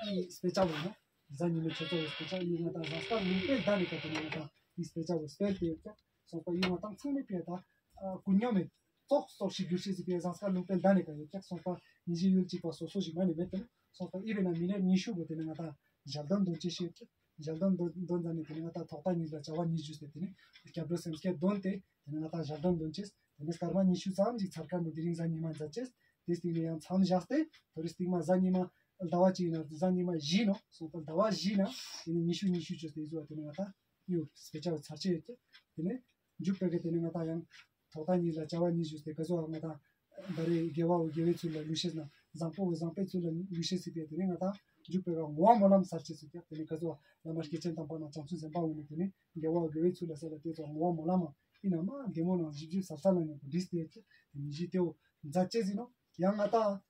ཨི་སྤེ་ཆ་བོ་ཡིན་ན། གཟའ་ཉི་མའི་ཆོས་ཚོགས་སུ་ཆགས་ཡོད་ང་དང་ཟངས་དཀར་ལུང་པའི་ཟླ་ནས་ཀ་དེ་ནས་ང་དང་ཡིག་སྤེལ་ཆ་བོ་སྤེལ་ཏེ་ཡོད་ཀྱང་སོང་པ་ཡིན་ང་དང་ཚང་མས་ཕེ་ད་ཀུན་སྙོམས་མེད་ཙོག་ཙོག་ཞིག་རྒྱུ་ཤེས་སི་ཕེ་ཟངས་དཀར་ལུང་པའི་ཟླ་ནས་ཀ་ཡོད་ཀྱང་སོང་པ་ཉི་ཤི་ཡུལ་གཅིག་པ་སོ་སོ་ཞིག་མ་ནས་མེད་དེ་ནས་སོང་པ་ཨི་བེ་ན་མི་ནས་ཉི་ཤུ་བོ་དེ་ནས་ང་དང་ཞལ་འདོན་འདོན་ཅེས་ཤེས་ཀྱང་ཞལ་འདོན་འདོན་འདོན་ཟ་ནས་དེ་ནས་ང་དང་ཐོག་མཐའ་གཉིས་ལ་བྱ་བ་གཉིས་བརྒྱུད་དེ་དེ་ནས་སྐྱབས་འགྲོ་སེམས་བསྐྱེད་འདོན་ཏེ་དེ་ནས་ང་དང་ཞལ་འདོན་འདོན་ཅེས་དེ་ནས་སྐར་མ་ཉི་ཤུ་ཙམ་ཞིག་ཚར་ཁ་མོ་དེ་རིང་གཟའ་ཉི་མ་མཛད་ཅེས། དེ་སྟེང་ནས་ཡང་མཚམས་བཞག་སྟེ་དོ་རི་སྟེང་མ་གཟའ་ཉི་མ་ཟླ་བ་གཅིག་ཡིན་ན་གཟའ་ཉི་མ་བཞི་ནོ་སོང་པ་ཟླ་བ་བཞི་ན་དེ་ནས་ཉི་ཤུ་ཉི་ཤུ་བཅོས་ཏེ་བཟོ་བ་དེ་ནས་ང་དང་ཡོད་སྤེ་ཆ་བོ་ཚར་ཆེ་ཡོད་ཀྱང་དེ་ནས་མཇུག་པའི་གི་དེ་ནས་ང་དང་ཡང་ཐོག་མཐའ་གཉིས་ལ་བྱ་བ་གཉིས་བརྒྱུད་དེ་ག་ཟོ་བ་ང་དང་ད་རེས་དགེ་བ་བོ་དགེ་བའི་ཚུལ་ལ་ལུས་ཤེས་ན་བཟང་པོ་བོ་བཟང་པོའི་ཚུལ་ལ་ལུས་ཤེས་སྲིད་པས་དེ་ནས་ང་དང་མཇུག་པའི་ག་ངོ་བ་སྨོན་ལམ་ཚར་ཆེ་སུ་ཀྱང་དེ་ནས་ག་ཟོ་བ་བླ་མ་སྐྱེས་ཆེན་དམ་པ་ན་བྱང་ཆུབ་སེམས་དཔའ་བོ་ནས་དེ་ནས་དགེ་བ་བོ་དགེ་བའི་ཚུལ་ལ་ཟེར་ལ་དེ་ཚོ་ངོ་བ་སྨོན་ལམ་མ་ཡིན་ན་མ་བདེ་མོ་ནང་ཞིབ་ཞིབ་ཟབ་ཟབ་ལ་ཉོ་གི་འདྲིས་ཏེ་ཡོད་ཀྱང་དེ་ནས་གཞི་དེའོ་མཛད་ཅེས་ཟིན་ནོ། ཡང་ང་ཏང་།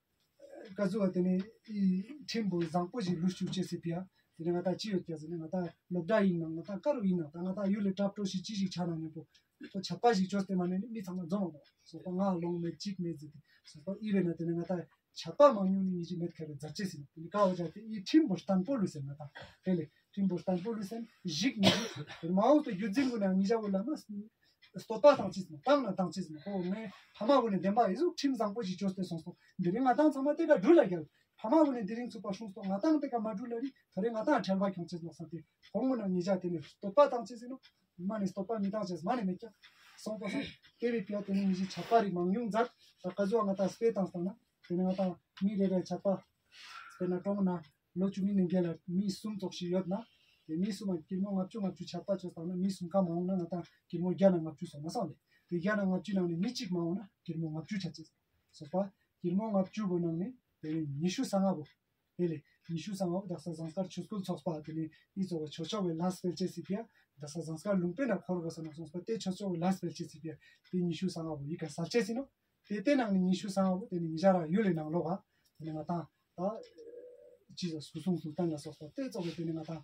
ཀ་ཟུ་བ་དེ་ནས་ཨི་ཁྲིམས་པོ་བཟང་པོ་ཞིག་ལུས་བཅུག་ཅེས་སི་ཕི་ཡ། དེ་ནས་ང་ཏང་ཅི་ཡོད་ཀྱག་ཟེར་ནས་ང་ཏང་སློབ་གྲྭ་ཡིན་ནང་ང་ཏང་ཀ་རུ་ཡིན་ནང་ད་ང་ཏང་ཡུལ་ལ་གྲབས་སྤྲོ་ཞིག་ཅི་ཞིག་ཆགས་ན་ཉོ་པོ། ཁོ་ཆད་པ་ཞིག་བཅོས་ཏེ་མ་ནས་ནི་མི་ཚང་མ་འཛོམས་མ་པ། སོ་པ་ང་ལོང་མེད་ཅིག་མེད་ཟེར་ཏེ། སོ་པ་ཨི་རེ་ན་དེ་ནས་ང་ཏང་ཆད་པ་མང་ཉུང་ནི་མི་ཅིག་མེད་ཁ་རེ་མཛད་ཅེས་ཟེར་ནས་དེ་ནས་ཀ་བ་བྱ་དེ་ཨི་ཁྲིམས་པོ་བརྟན་པོ་ལུས་ཟེར་ང་ཏང་དེ་ལས་ཁྲིམས་པོ་བརྟན་པོ་ལུས་ཟེར་ཞིག་མི་ཞིག་དེ་མ་འོངས་པའི་རྒྱུད་འཛིན་དགོས་ན་ངེད་ཅག་བོ་ལ་ན། བསྟོད་པ་བཏང་ཅི་ཟེར་ན་བཏང་ན་བཏང་ཅི་ཟེར་ན་ཁོ་ངའི་ཕ་མ་བོ་ནས་བདེན་པ་ཡི་ཟུག་ཁྲིམས་བཟང་པོ་ཞིག་བཅོས་ཏེ་སོང་སོང་འདི་རིང་ང་ཏང་ཚང་མ་དེ་ག་འགྲུལ་ལ་རྒྱལ་ཕ་མ་བོ་ནས་དེ་རིང་ཚུགས་པ་སྲུང་སོང་ང་ཏང་དེ་ག་མ་འགྲུལ་ལ་རི་ད་རེས་ང་ཏང་ཁྲལ་བ་ཁྱོང་ཅི་ཟེར་ན་སོང་སྟེ་ཁོང་བོ་ན་ཉེ་ཆ་དེ་ནས་བསྟོད་པ་བཏང་ཅི་ཟེར་ནོ་མ་ནས་བསྟོད་པ་མི་བཏང་ཅི་ཟེར་མ་ནས་མེད་ཀྱང་སོང་པ་སོང་དེ་རེད་པ་དེ་ནས་ཉེ་ཆ་ཆད་པ་རིགས་མང་ཉུང་མཛད་ད་ག་ཟུ་ང་ཏང་སྤེལ་བཏང་སྟངས་ན་དེ་ནས་ང་ཏང་མི་རེ་རེ་ཆད་པ། དཔེར་ན་གྲོངས་ན་ལོ་བཅུ་གཉིས་ནས་བརྒལ་ལ་མི་གསུམ་ཙོགས་ཤིག་ཡོད་ན། དེ་མི་གསུམ་མ་སྒྱུར་མོ་ལྔ་བཅུ་ལྔ་བཅུ་ཆད་པ་བཅད་བཏང་ན་མི་གསུམ་ཀ་མ་འོངས་ན་ང་དང་སྒྱུར་མོ་བརྒྱ་ནང་ལྔ་བཅུ་སོང་མ་སོང་ལེ། དེ་བརྒྱ་ནང་ལྔ་བཅུ་ནང་ནས་མི་གཅིག་མ་འོངས་ན་སྒྱུར་མོ་ལྔ་བཅུ་ཆ་ཅེས། སོགས་པ། སྒྱུར་མོ་ལྔ་བཅུ་བོ་ནང་ནས་དེ་ནས་ཉི་ཤུ་རྩ་ལྔ་བོ། དེ་ལས་ཉི་ཤུ་རྩ་ལྔ་བོ་དག་ས་ཟངས་དཀར་ཆོས་སྐུལ་ཚོགས་པ་དེ་ནས་ཨི་ཚོགས་ཆོས་ཕྱོགས་བའི་ལས་སྤེལ་ཅེས་སི་ཕིའ། དག་ས་ཟངས་དཀར་ལུང་པའི་ནང་འཁོར་དགོས་ས་ནང་སོང་སོང་པ་དེ་ཆོས་ཕྱོགས་བའི་ལས་སྤེལ་ཅེས་སི་ཕིའ། དེ་ཉི་ཤུ་རྩ་ལྔ་བོ་ཡི་ག་གསལ་ཅེས་སི་ནོ། དེ་དེ་ནང་ནས་ཉི་ཤུ་རྩ་ལྔ་བོ་དེ་ནས་ཉི་ཤར་ཡུལ་ལས་ནང་ལོག་ག་དེ་ནས་ང་དང་ད་ཅི་ཟ་སྐུ་གསུང་ཐུགས་རྟེན་ལ་སོགས་པ་དེ་ཚོགས་པའི་དེ་ནས་ང་དང་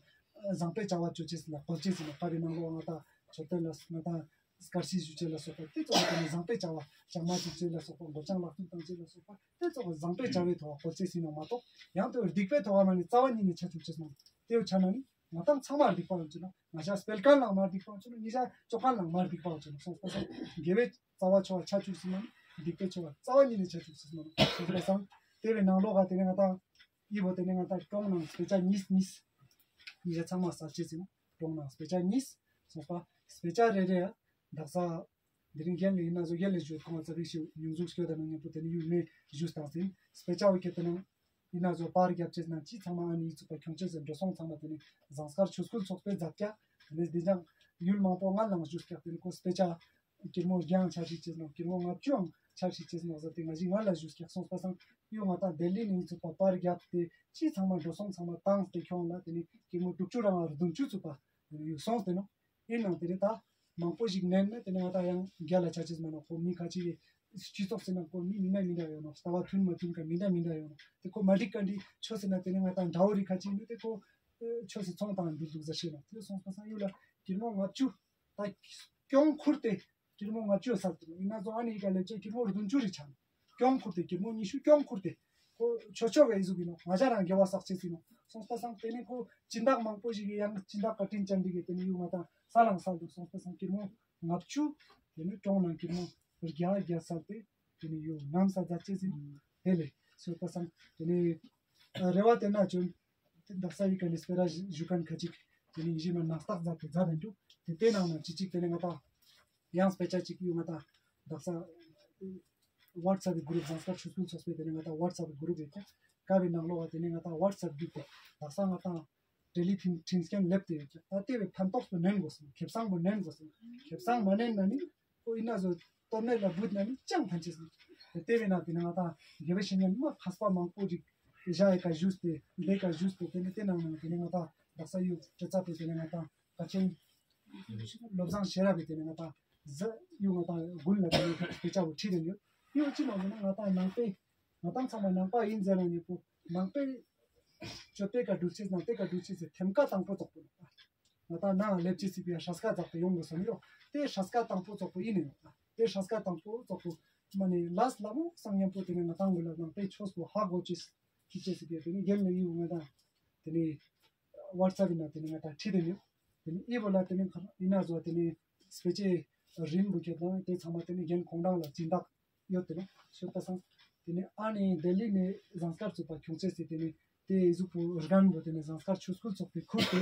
བཟང་པོའི་བྱ་བ་སྤྱོད་ཅེས་སི་ལ་བཀོལ་ཅེས་སི་ནོ། ཀ་བའི་ནང་ལོག་ང་དང་མཆོད་རྟེན་ལ་ང་དང་དཀར་ཆིལ་ཞུ་ཅེས་ལ་སོགས་པ་དེ་ཚོགས་པའི་དེ་ནས་བཟང་པོའི་བྱ་བ་བྱང་མ་བྱེད་ཅེས་ལ་སོགས་པ་མགོ་བྱང་ལག་བཙུགས་བཏང་ཅེས་ལ་སོགས་པ་དེ་ཚོགས་པའི་བཟང་པོའི་བྱ་བའི་ཐོག་བཀོལ་ཅེས་སི་ནོ་མ་གཏོགས་ཡང་དེ་སྡིག་པའི་ཐོག་མ་ནས་རྩ་བ་ཉིད་ནས་ཆ་བཅུག་ཅེས་སི་ནོ། དེའུ་ཆ་ན་ནི་ང་དང་ཚང་མ་སྡིག་པ་ཡོང་ཅེ་ན་ང་ཞ་སྤེལ་མཁན་ལའང་མ་སྡིག་པ་ཡོང་ཅེ་ན་ཉི་ཞ་ཅོ་མཁན་ལའང་མ་སྡིག་པ་ཡོང་ཅེ་ན་སོང་པ་སང་དགེ་བའི་རྩ་བ་ཆོག་ཆ་བཅུག་སི་མ་ནི་སྡིག་པའི་ཆོག་རྩ་བ་ཉིད་ནས་ཆ་བཅུག་སི་མ་ནི་སོང་པ་སང་དེ་བའི་ནང་ལོག་ག་དེ་ནས་ང་དང་ཨི་བོ་དེ་ནས་ང་དང་གྲོང་ནང་སྤེ་ཆ་གཉིས་གཉིས། ཉི་ཞ་ཚང་མ་གསལ་ཅེས་སི་ནོ། གྲོང་ནང་སྤེ་ཆ་གཉིས། སོང་པ་སྤེ་ཆ་རེ་རེ་ཡ། དག་ས། དེ་རིང་རྒན་ལས་ཡིན་ན་ཚོ་རྒན་ལས་ཞུ་ཁོང་ཚ་བིག་ཞུ་ཉུང་ཟུག་སྐྱོ་དང་ནང་ཉམ་པོ་དེ་ནི་ཡུལ་མེ་ཞུ་སྟངས་ཟིན་སྤེ་ཆ་བོ་ཁྱེད་དེ་ནང་ཡིན་ན་ཚོ་པར་རྒྱབ་ཅེས་ནང་ཅི་ཚང་མ་ཨ་ནི་ཡིག་ཚུགས་པ་ཁྱོང་ཅེས་ཟིན་འགྲོ་སོང་ཚང་མ་དེ་ནི་ཟངས་དཀར་ཆོས་སྐུལ་ཚོགས་པའི་མཛད་རྒྱ་དེ་ནི་དེ་ཅང་ཡུལ་མང་པོ་ང་ལང་ཞུ་སྐྱག་དེ་ནི་ཁོ་སྤེ་ཆ་སྒྱུར་མོ་རྒྱང་ཆ་ཞིག་ཅེས་ནང་སྒྱུར་མོ་ལྔ་བཅུའང་ཆ་ཞིག་ཅེས་ནང་ཟེར་ཏེ་ང་ཞིག་ང་ལ་ཞུ་སྐྱག་སོང་པ་སང་ཡོ་ང་དང་ལྡི་ལི་ནི་ཡིག་ཚུགས་པ་པར་རྒྱབ་སྟེ་ཅི་ཚང་མ་འགྲོ་སོང་ཚང་མ་བཏང་སྟེ་ཁྱོང་ལ་དེ་ནི་སྒྱུར་མོ་དྲུག་ཅུ་རང་ང་བདུན་ཅུ་ཚུགས་པ་དེ་ནི་ཡོ་སོང་སྟེ་ནོ། ཡིན་ནའང་དེ་ནི་ད་མང་པོ་ཞིག་ནན་ན་དེ་ནི་ང་ད་ཡང་རྒྱ་ལ་ཆ་ཅེས་མ་ནོ་ཁོ་མི་ཁ་ཅིག་གི་སྤྱི་ཚོགས་ཟེར་ན་ཁོ་མི་མི་འདྲ་མི་འདྲ་ཡོད་ནོ། ལྟ་བ་མཐུན་མ་མཐུན་ག་མི་འདྲ་མི་འདྲ་ཡོད་ནོ། དེ་ཁོ་མ་འགྲིག་ག་འདི་ཆོས་ཟེར་ན་དེ་ནི་ང་ད་འདྲ་བོ་རིགས་ཁ་ཅིག་ནི་དེ་ཁོ་ཆོས་སི་ཚོང་དང་འདུལ་འདུག་ཟེར་ཤེས་ནོ། དེ་སོང་པ་སང་ཡུལ་ལ་སྒྱུར་མོ་ལྔ་བཅུ་ད་སྐྱོང་ཁུར་ཏེ། སྒྱུར་མོ་ལྔ་བཅུ་ཡོད་ས་དེ་ཡིན་ན་ཚོ་ཨ་ནི་ཡི་ག་ལེབ་ཅེ་སྒྱུར་མོ་བདུན་ཅུ་རེ་ཆགས་ནས་སྐྱོང་ཁུར་ཏེ་སྒྱུར་མོ་ཉི་ཤུ་སྐྱོང་ཁུར་ཏེ་ཁོ་ཆོས་ཕྱོགས་བའི་གཟུགས་ཡིན་ནོ། ང་ཅག་རང་དགེ་བ་བསགས་ཅེས་ཡིན་ནོ། སོང་པ་སང་དེ་ནི་ཁོ་སྦྱིན་བདག་མང་པོ་ཞིག་གིས་ཡང་སྦྱིན་བདག་བཀའ་དྲིན་ཅན་འདི་གིས་དེ་ནི་ཡུལ་ང་དང་ས་ལང་ས་འདུག་སོང་པ་སང་སྒྱུར་མོ་ལྔ་བཅུ་དེ་ནི་གྲོང་ནང་སྒྱུར་མོ་བརྒྱ་བརྒྱ་བསགས་ཏེ་དེ་ནི་ཡུལ་ནམ་ས་མཛད་ཅེས་ཡིན། དེ་ལས་སོང་པ་སང་དེ་ནི་རེ་བ་དེ་ན་བཅོལ། དེ་འདག་ས་ཡི་ག་ནས་སྤེ་ར་ཞུ་མཁན་ཁ་ཅིག་དེ་ནི་ཡིན་ཞིག་མ་ནག་སྟག་མཛད་དེ་མཛད་དང་འདུག་དེ་དེ་ནང་ན་ཅི་ཅིག་དེ་ནི་ང་དང་ཡང་སྤེ་ཆ་ཅིག་ཡོད་ང་དང་འདག་ས་ཝ་ཊི་སེབ་གི་གུ་རུབ་ཟངས་དཀར་ཆོས་སྐུལ་ཚོགས་པའི་དེ་ནི་ང་དང་ཝ་ཊི་སེབ་གི་གུ་རུབ་ཡོད་ཀྱང་ཀ་བའི་ནང་ལོགས་བ་དེ་ནི་ང་དང་ཝ་ཊི་སེབ་བརྒྱུད་དེ་འདག་ས་ང་དང་འབྲེལ་ཡོད་ཁྲིམས་ཁྲིམས་སྐྱོང་སླེབས་ཏེ་ཡོད་ཀྱང་ད་ལྟའི་བའི་ཕན་ཐོགས་སུ་ནན་དགོས་སོང་། ཁེ་བཟང་པོ་ནན་དགོས་སོང་། ཁེ་བཟང་མ་ནན་ན་ནི་ཁོ་ཡིན་ན་བཟོ་ཏོར་ནད་ལ་བུད་ན་ནི་ཅང་ཕན་ཆད་སོང་། དེ་བས་ན་དེ་ནི་ང་དང་དགེ་བའི་བཤེས་གཉེན་མ་མཁས་པ་མང་པོ་ཅིག་ཞྭ་ཡི་ཀ་བཞུགས་ཏེ་ལས་ཀ་བཞུགས་ཏེ་དེ་ནི་དེ་ནང་ནང་དེ་ནི་ང་དང་དག་ས་ཡུལ་དྲི་རྩ་པའི་དེ་ནི་ང་དང་ཀ་ཆེན་བློ་བཟང་ཤེས་རབ་པའི་དེ་ནི་ང་དང་ཟ་ཡུལ་ང་དང་དགུན་ལ་དེ་ནི་དཔེ་ཆ་བོ་ཁྲིད་དེ་ཡོད། ཡོད་ཅི་མ་ཟེར་ན་ང་དང་ནང་པའི་ང་དང་ཚང་མ་ནང་པ་ཡིན་ཟེར་ན་ཉེ་པོ་ནང་པའི་སྤྱོད་པའི་ཀ་འགྲུལ་ཆེས་ནང་པའི་ཀ་འགྲུལ་ཆེས་ཟེར་ཐེམ་ཀ་དང་པོ་རྫོགས་པོ་ནོ། ང་དང་ནང་སླེབས་ཅེས་སྲིད་པའི་སྲས་ཀ་རྫོགས་པོ་ཡོང་དགོས་སོ་མི་རོ། དེ་སྲས་ཀ་དང་པོ་རྫོགས་པོ་ཡིན་ནི་ཡོད། དེ་སྲས་ཀ་དང་པོ་རྫོགས་པོ་མ་ནི་ལས་སླ་མོ་སང་མཉམ་པོ་དེ་ནི་ང་དང་གུ་ལ་ནང་པའི་ཆོས་པོ་ཧ་གོ་ཅེས་ཁྱི་ཅེས་སྲིད་པའི་དེ་ནི་རྒན་ལ་ཡིན་ང་དང་དེ་ནི་ཝ་ཊི་སེབ་ཡིན་ན་དེ་ནི་ང་དང་ཁྲིད་དེ་ཡོད། དེ་ནི་ཨི་བོ་ལ་དེ་ནི་ཁ་ཡིན་ན་བཟོ་དེ་ནི་སྤེ་ཆའི་རིམ་བུ་ཁྱེད་དང་དེ་ཚང་མ་དེ་ནི་རྒན་ཁོང་རང་ལ་སྦྱིན་བདག་ཡོད་དེ་ནོ། ཤོད་པ་སང་། དེ་ནས་ཨ་ནི་ལྡི་ལི་ནས་ཟངས་དཀར་ཚུགས་པ་ཁྱོང་ཚེ་སི་དེ་ནས་དེ་གཟུགས་པོ་རྒན་པོ་དེ་ནས་ཟངས་དཀར་ཆོས་སྐུལ་ཚོགས་པའི་ཁུར་ཏེ།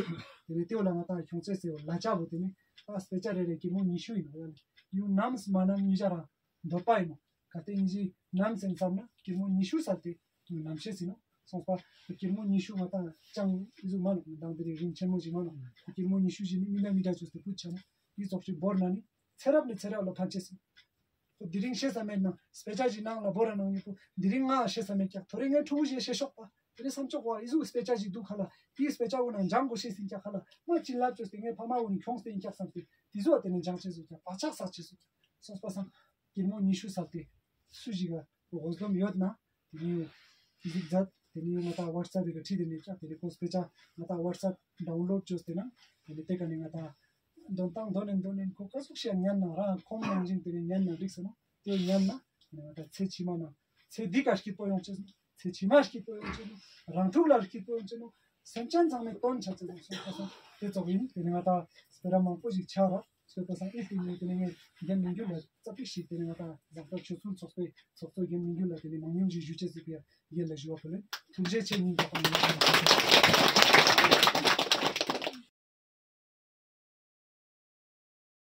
དེ་ནས་དེ་བ་ལ་ང་ད་ཁྱོང་ཚེ་སི་ལ་ཅག་པོ་དེ་ནས་ད་སྤེ་ཆ་རེ་རེ་གི་མོ་ཉི་ཤུ་ཡིན་ནོ་ཡང་ཡུ་ནམ་སི་མ་ནམ་ཉི་ཤ་རང་འདོད་པ་ཡིན་ནོ། ག་དེ་ཉི་ཤི་ནམ་སེམས་ཙམ་ན་གི་མོ་ཉི་ཤུ་ས་དེ་ནམ་ཤེས་སི་ནོ། སོང་པ་གི་མོ་ཉི་ཤུ་ང་ད་ཅང་གཟུགས་མ་ནོ་མི་འདང་དེ་རེ་རིན་ཆེན་མོ་ཞིག་མ་ནོ། གི་མོ་ཉི་ཤུ་ཞིག་ནི་མི་འདང་མི་འདང་ཅོས་ཏེ་བུ་ཆ་ནོ། ཡི་ཙོག་ཅིག་བོར་ན་ནི་ཚེ་རབས་ནས་ཚེ་རབས་ལ་ཕན་ཆེ་སི། ཁོ་དེ་རིང་བཤད་ས་མེད་ན་སྤེ་ཆ་ཞིག་ནང་ལ་བོར་ར་ནང་ཉིད་པོ་དེ་རིང་ང་བཤད་ས་མེད་ཀྱང་ཐོ་རེ་ངའི་ཕྲུ་གུ་ཞིག་བཤད་ཤོག་པ། དེ་རིང་བསམ་ཆོག་པ་ཨི་ཟུག་སྤེ་ཆ་ཞིག་འདུག་ཁ་ལ་དེའི་སྤེ་ཆ་འུ་ན་འཇང་གོ་ཤེས་སིན་ཀྱག་ཁ་ལ་ང་ཅི་ལབ་ཅོས་ཏེ་ངའི་ཕ་མ་འུ་ནི་ཁྱོངས་ཏེ་ཡིན་ཀྱག་བསམ་སྟེ་དེ་ཟུག་དེ་ནི་འཇང་ཆེ་ཟུག་ཀྱག་བག་ཆགས་ཟག་ཆེ་ཟུག་ཀྱག་སོང་པ་སང་། གི་མོ་ཉི་ཤུ་ས་དེ་སུ་ཞིག་ག་འོ་སྡོམ་ཡོད་ན། དེ་ནི་གཟིགས་མཛད། དེ་ནི་ང་ད་ཝ་ཊི་སེབ་གི་ཁྲིད་དེ་ནི་ཅག་དེ་ནི་ཁོ་སྤེ་ཆ་ང་ད་ཝ་ཊི་སེབ་ཌའུན་ལོཌ་བཅོས་ཏེ་ན། དེ་ནི་དེ་ག་ནི་ང་ད་འདོན་སྟངས་འདོན་ནས་འདོན་ནས་ཁོ་ག་ཟུག་ཤེས་ཉན་ན་རང་ཁོང་ནང་བཞིན་དེ་ནི་ཉན་ན་འགྲིག་ཟེར་ན་དེ་ཉན་ན་ང་ད་ཚེ་ཕྱི་མ་ན་ཚེ་འདི་ག་སྐྱིད་པོ་ཡོང་ཆེད་ཚེ་ཕྱི་མ་སྐྱིད་པོ་ཡོང་ཆེད་རང་ཕྲུག་ལ་སྐྱིད་པོ་ཡོང་ཆེད་སེམས་ཅན་ཚང་མའི་དོན་ཆ་ཚེ་ལ་སོང་ཁ་སང་དེ་ཚོགས་ཡིན། དེ་ནི་ང་ད་སྤེ་ར་མང་པོ་ཞིག་ཆགས་ར། སོས་པ་སང་ཨི་ཏི་ནི་དེ་ནི་ངས་རྒན་མི་འགྱུར་ལ་རྩ་པིག་ཞིག་དེ་ནི་ང་ད་ཟངས་དཀར་ཆོས་སྐུལ་ཚོགས་པའི་ཚོགས་གཙོ་རྒན་མི་འགྱུར་ལ་དེ་ནི་མང་ཉུང་ཞིག་ཞུ་ཆེད་ཟིག་པའི་རྒན་ལ་ཞུ་བ་ཕུལ་ལེ། ཐུགས་རྗེ་ཆེ། སྙིང་ཐག་པ་ནས།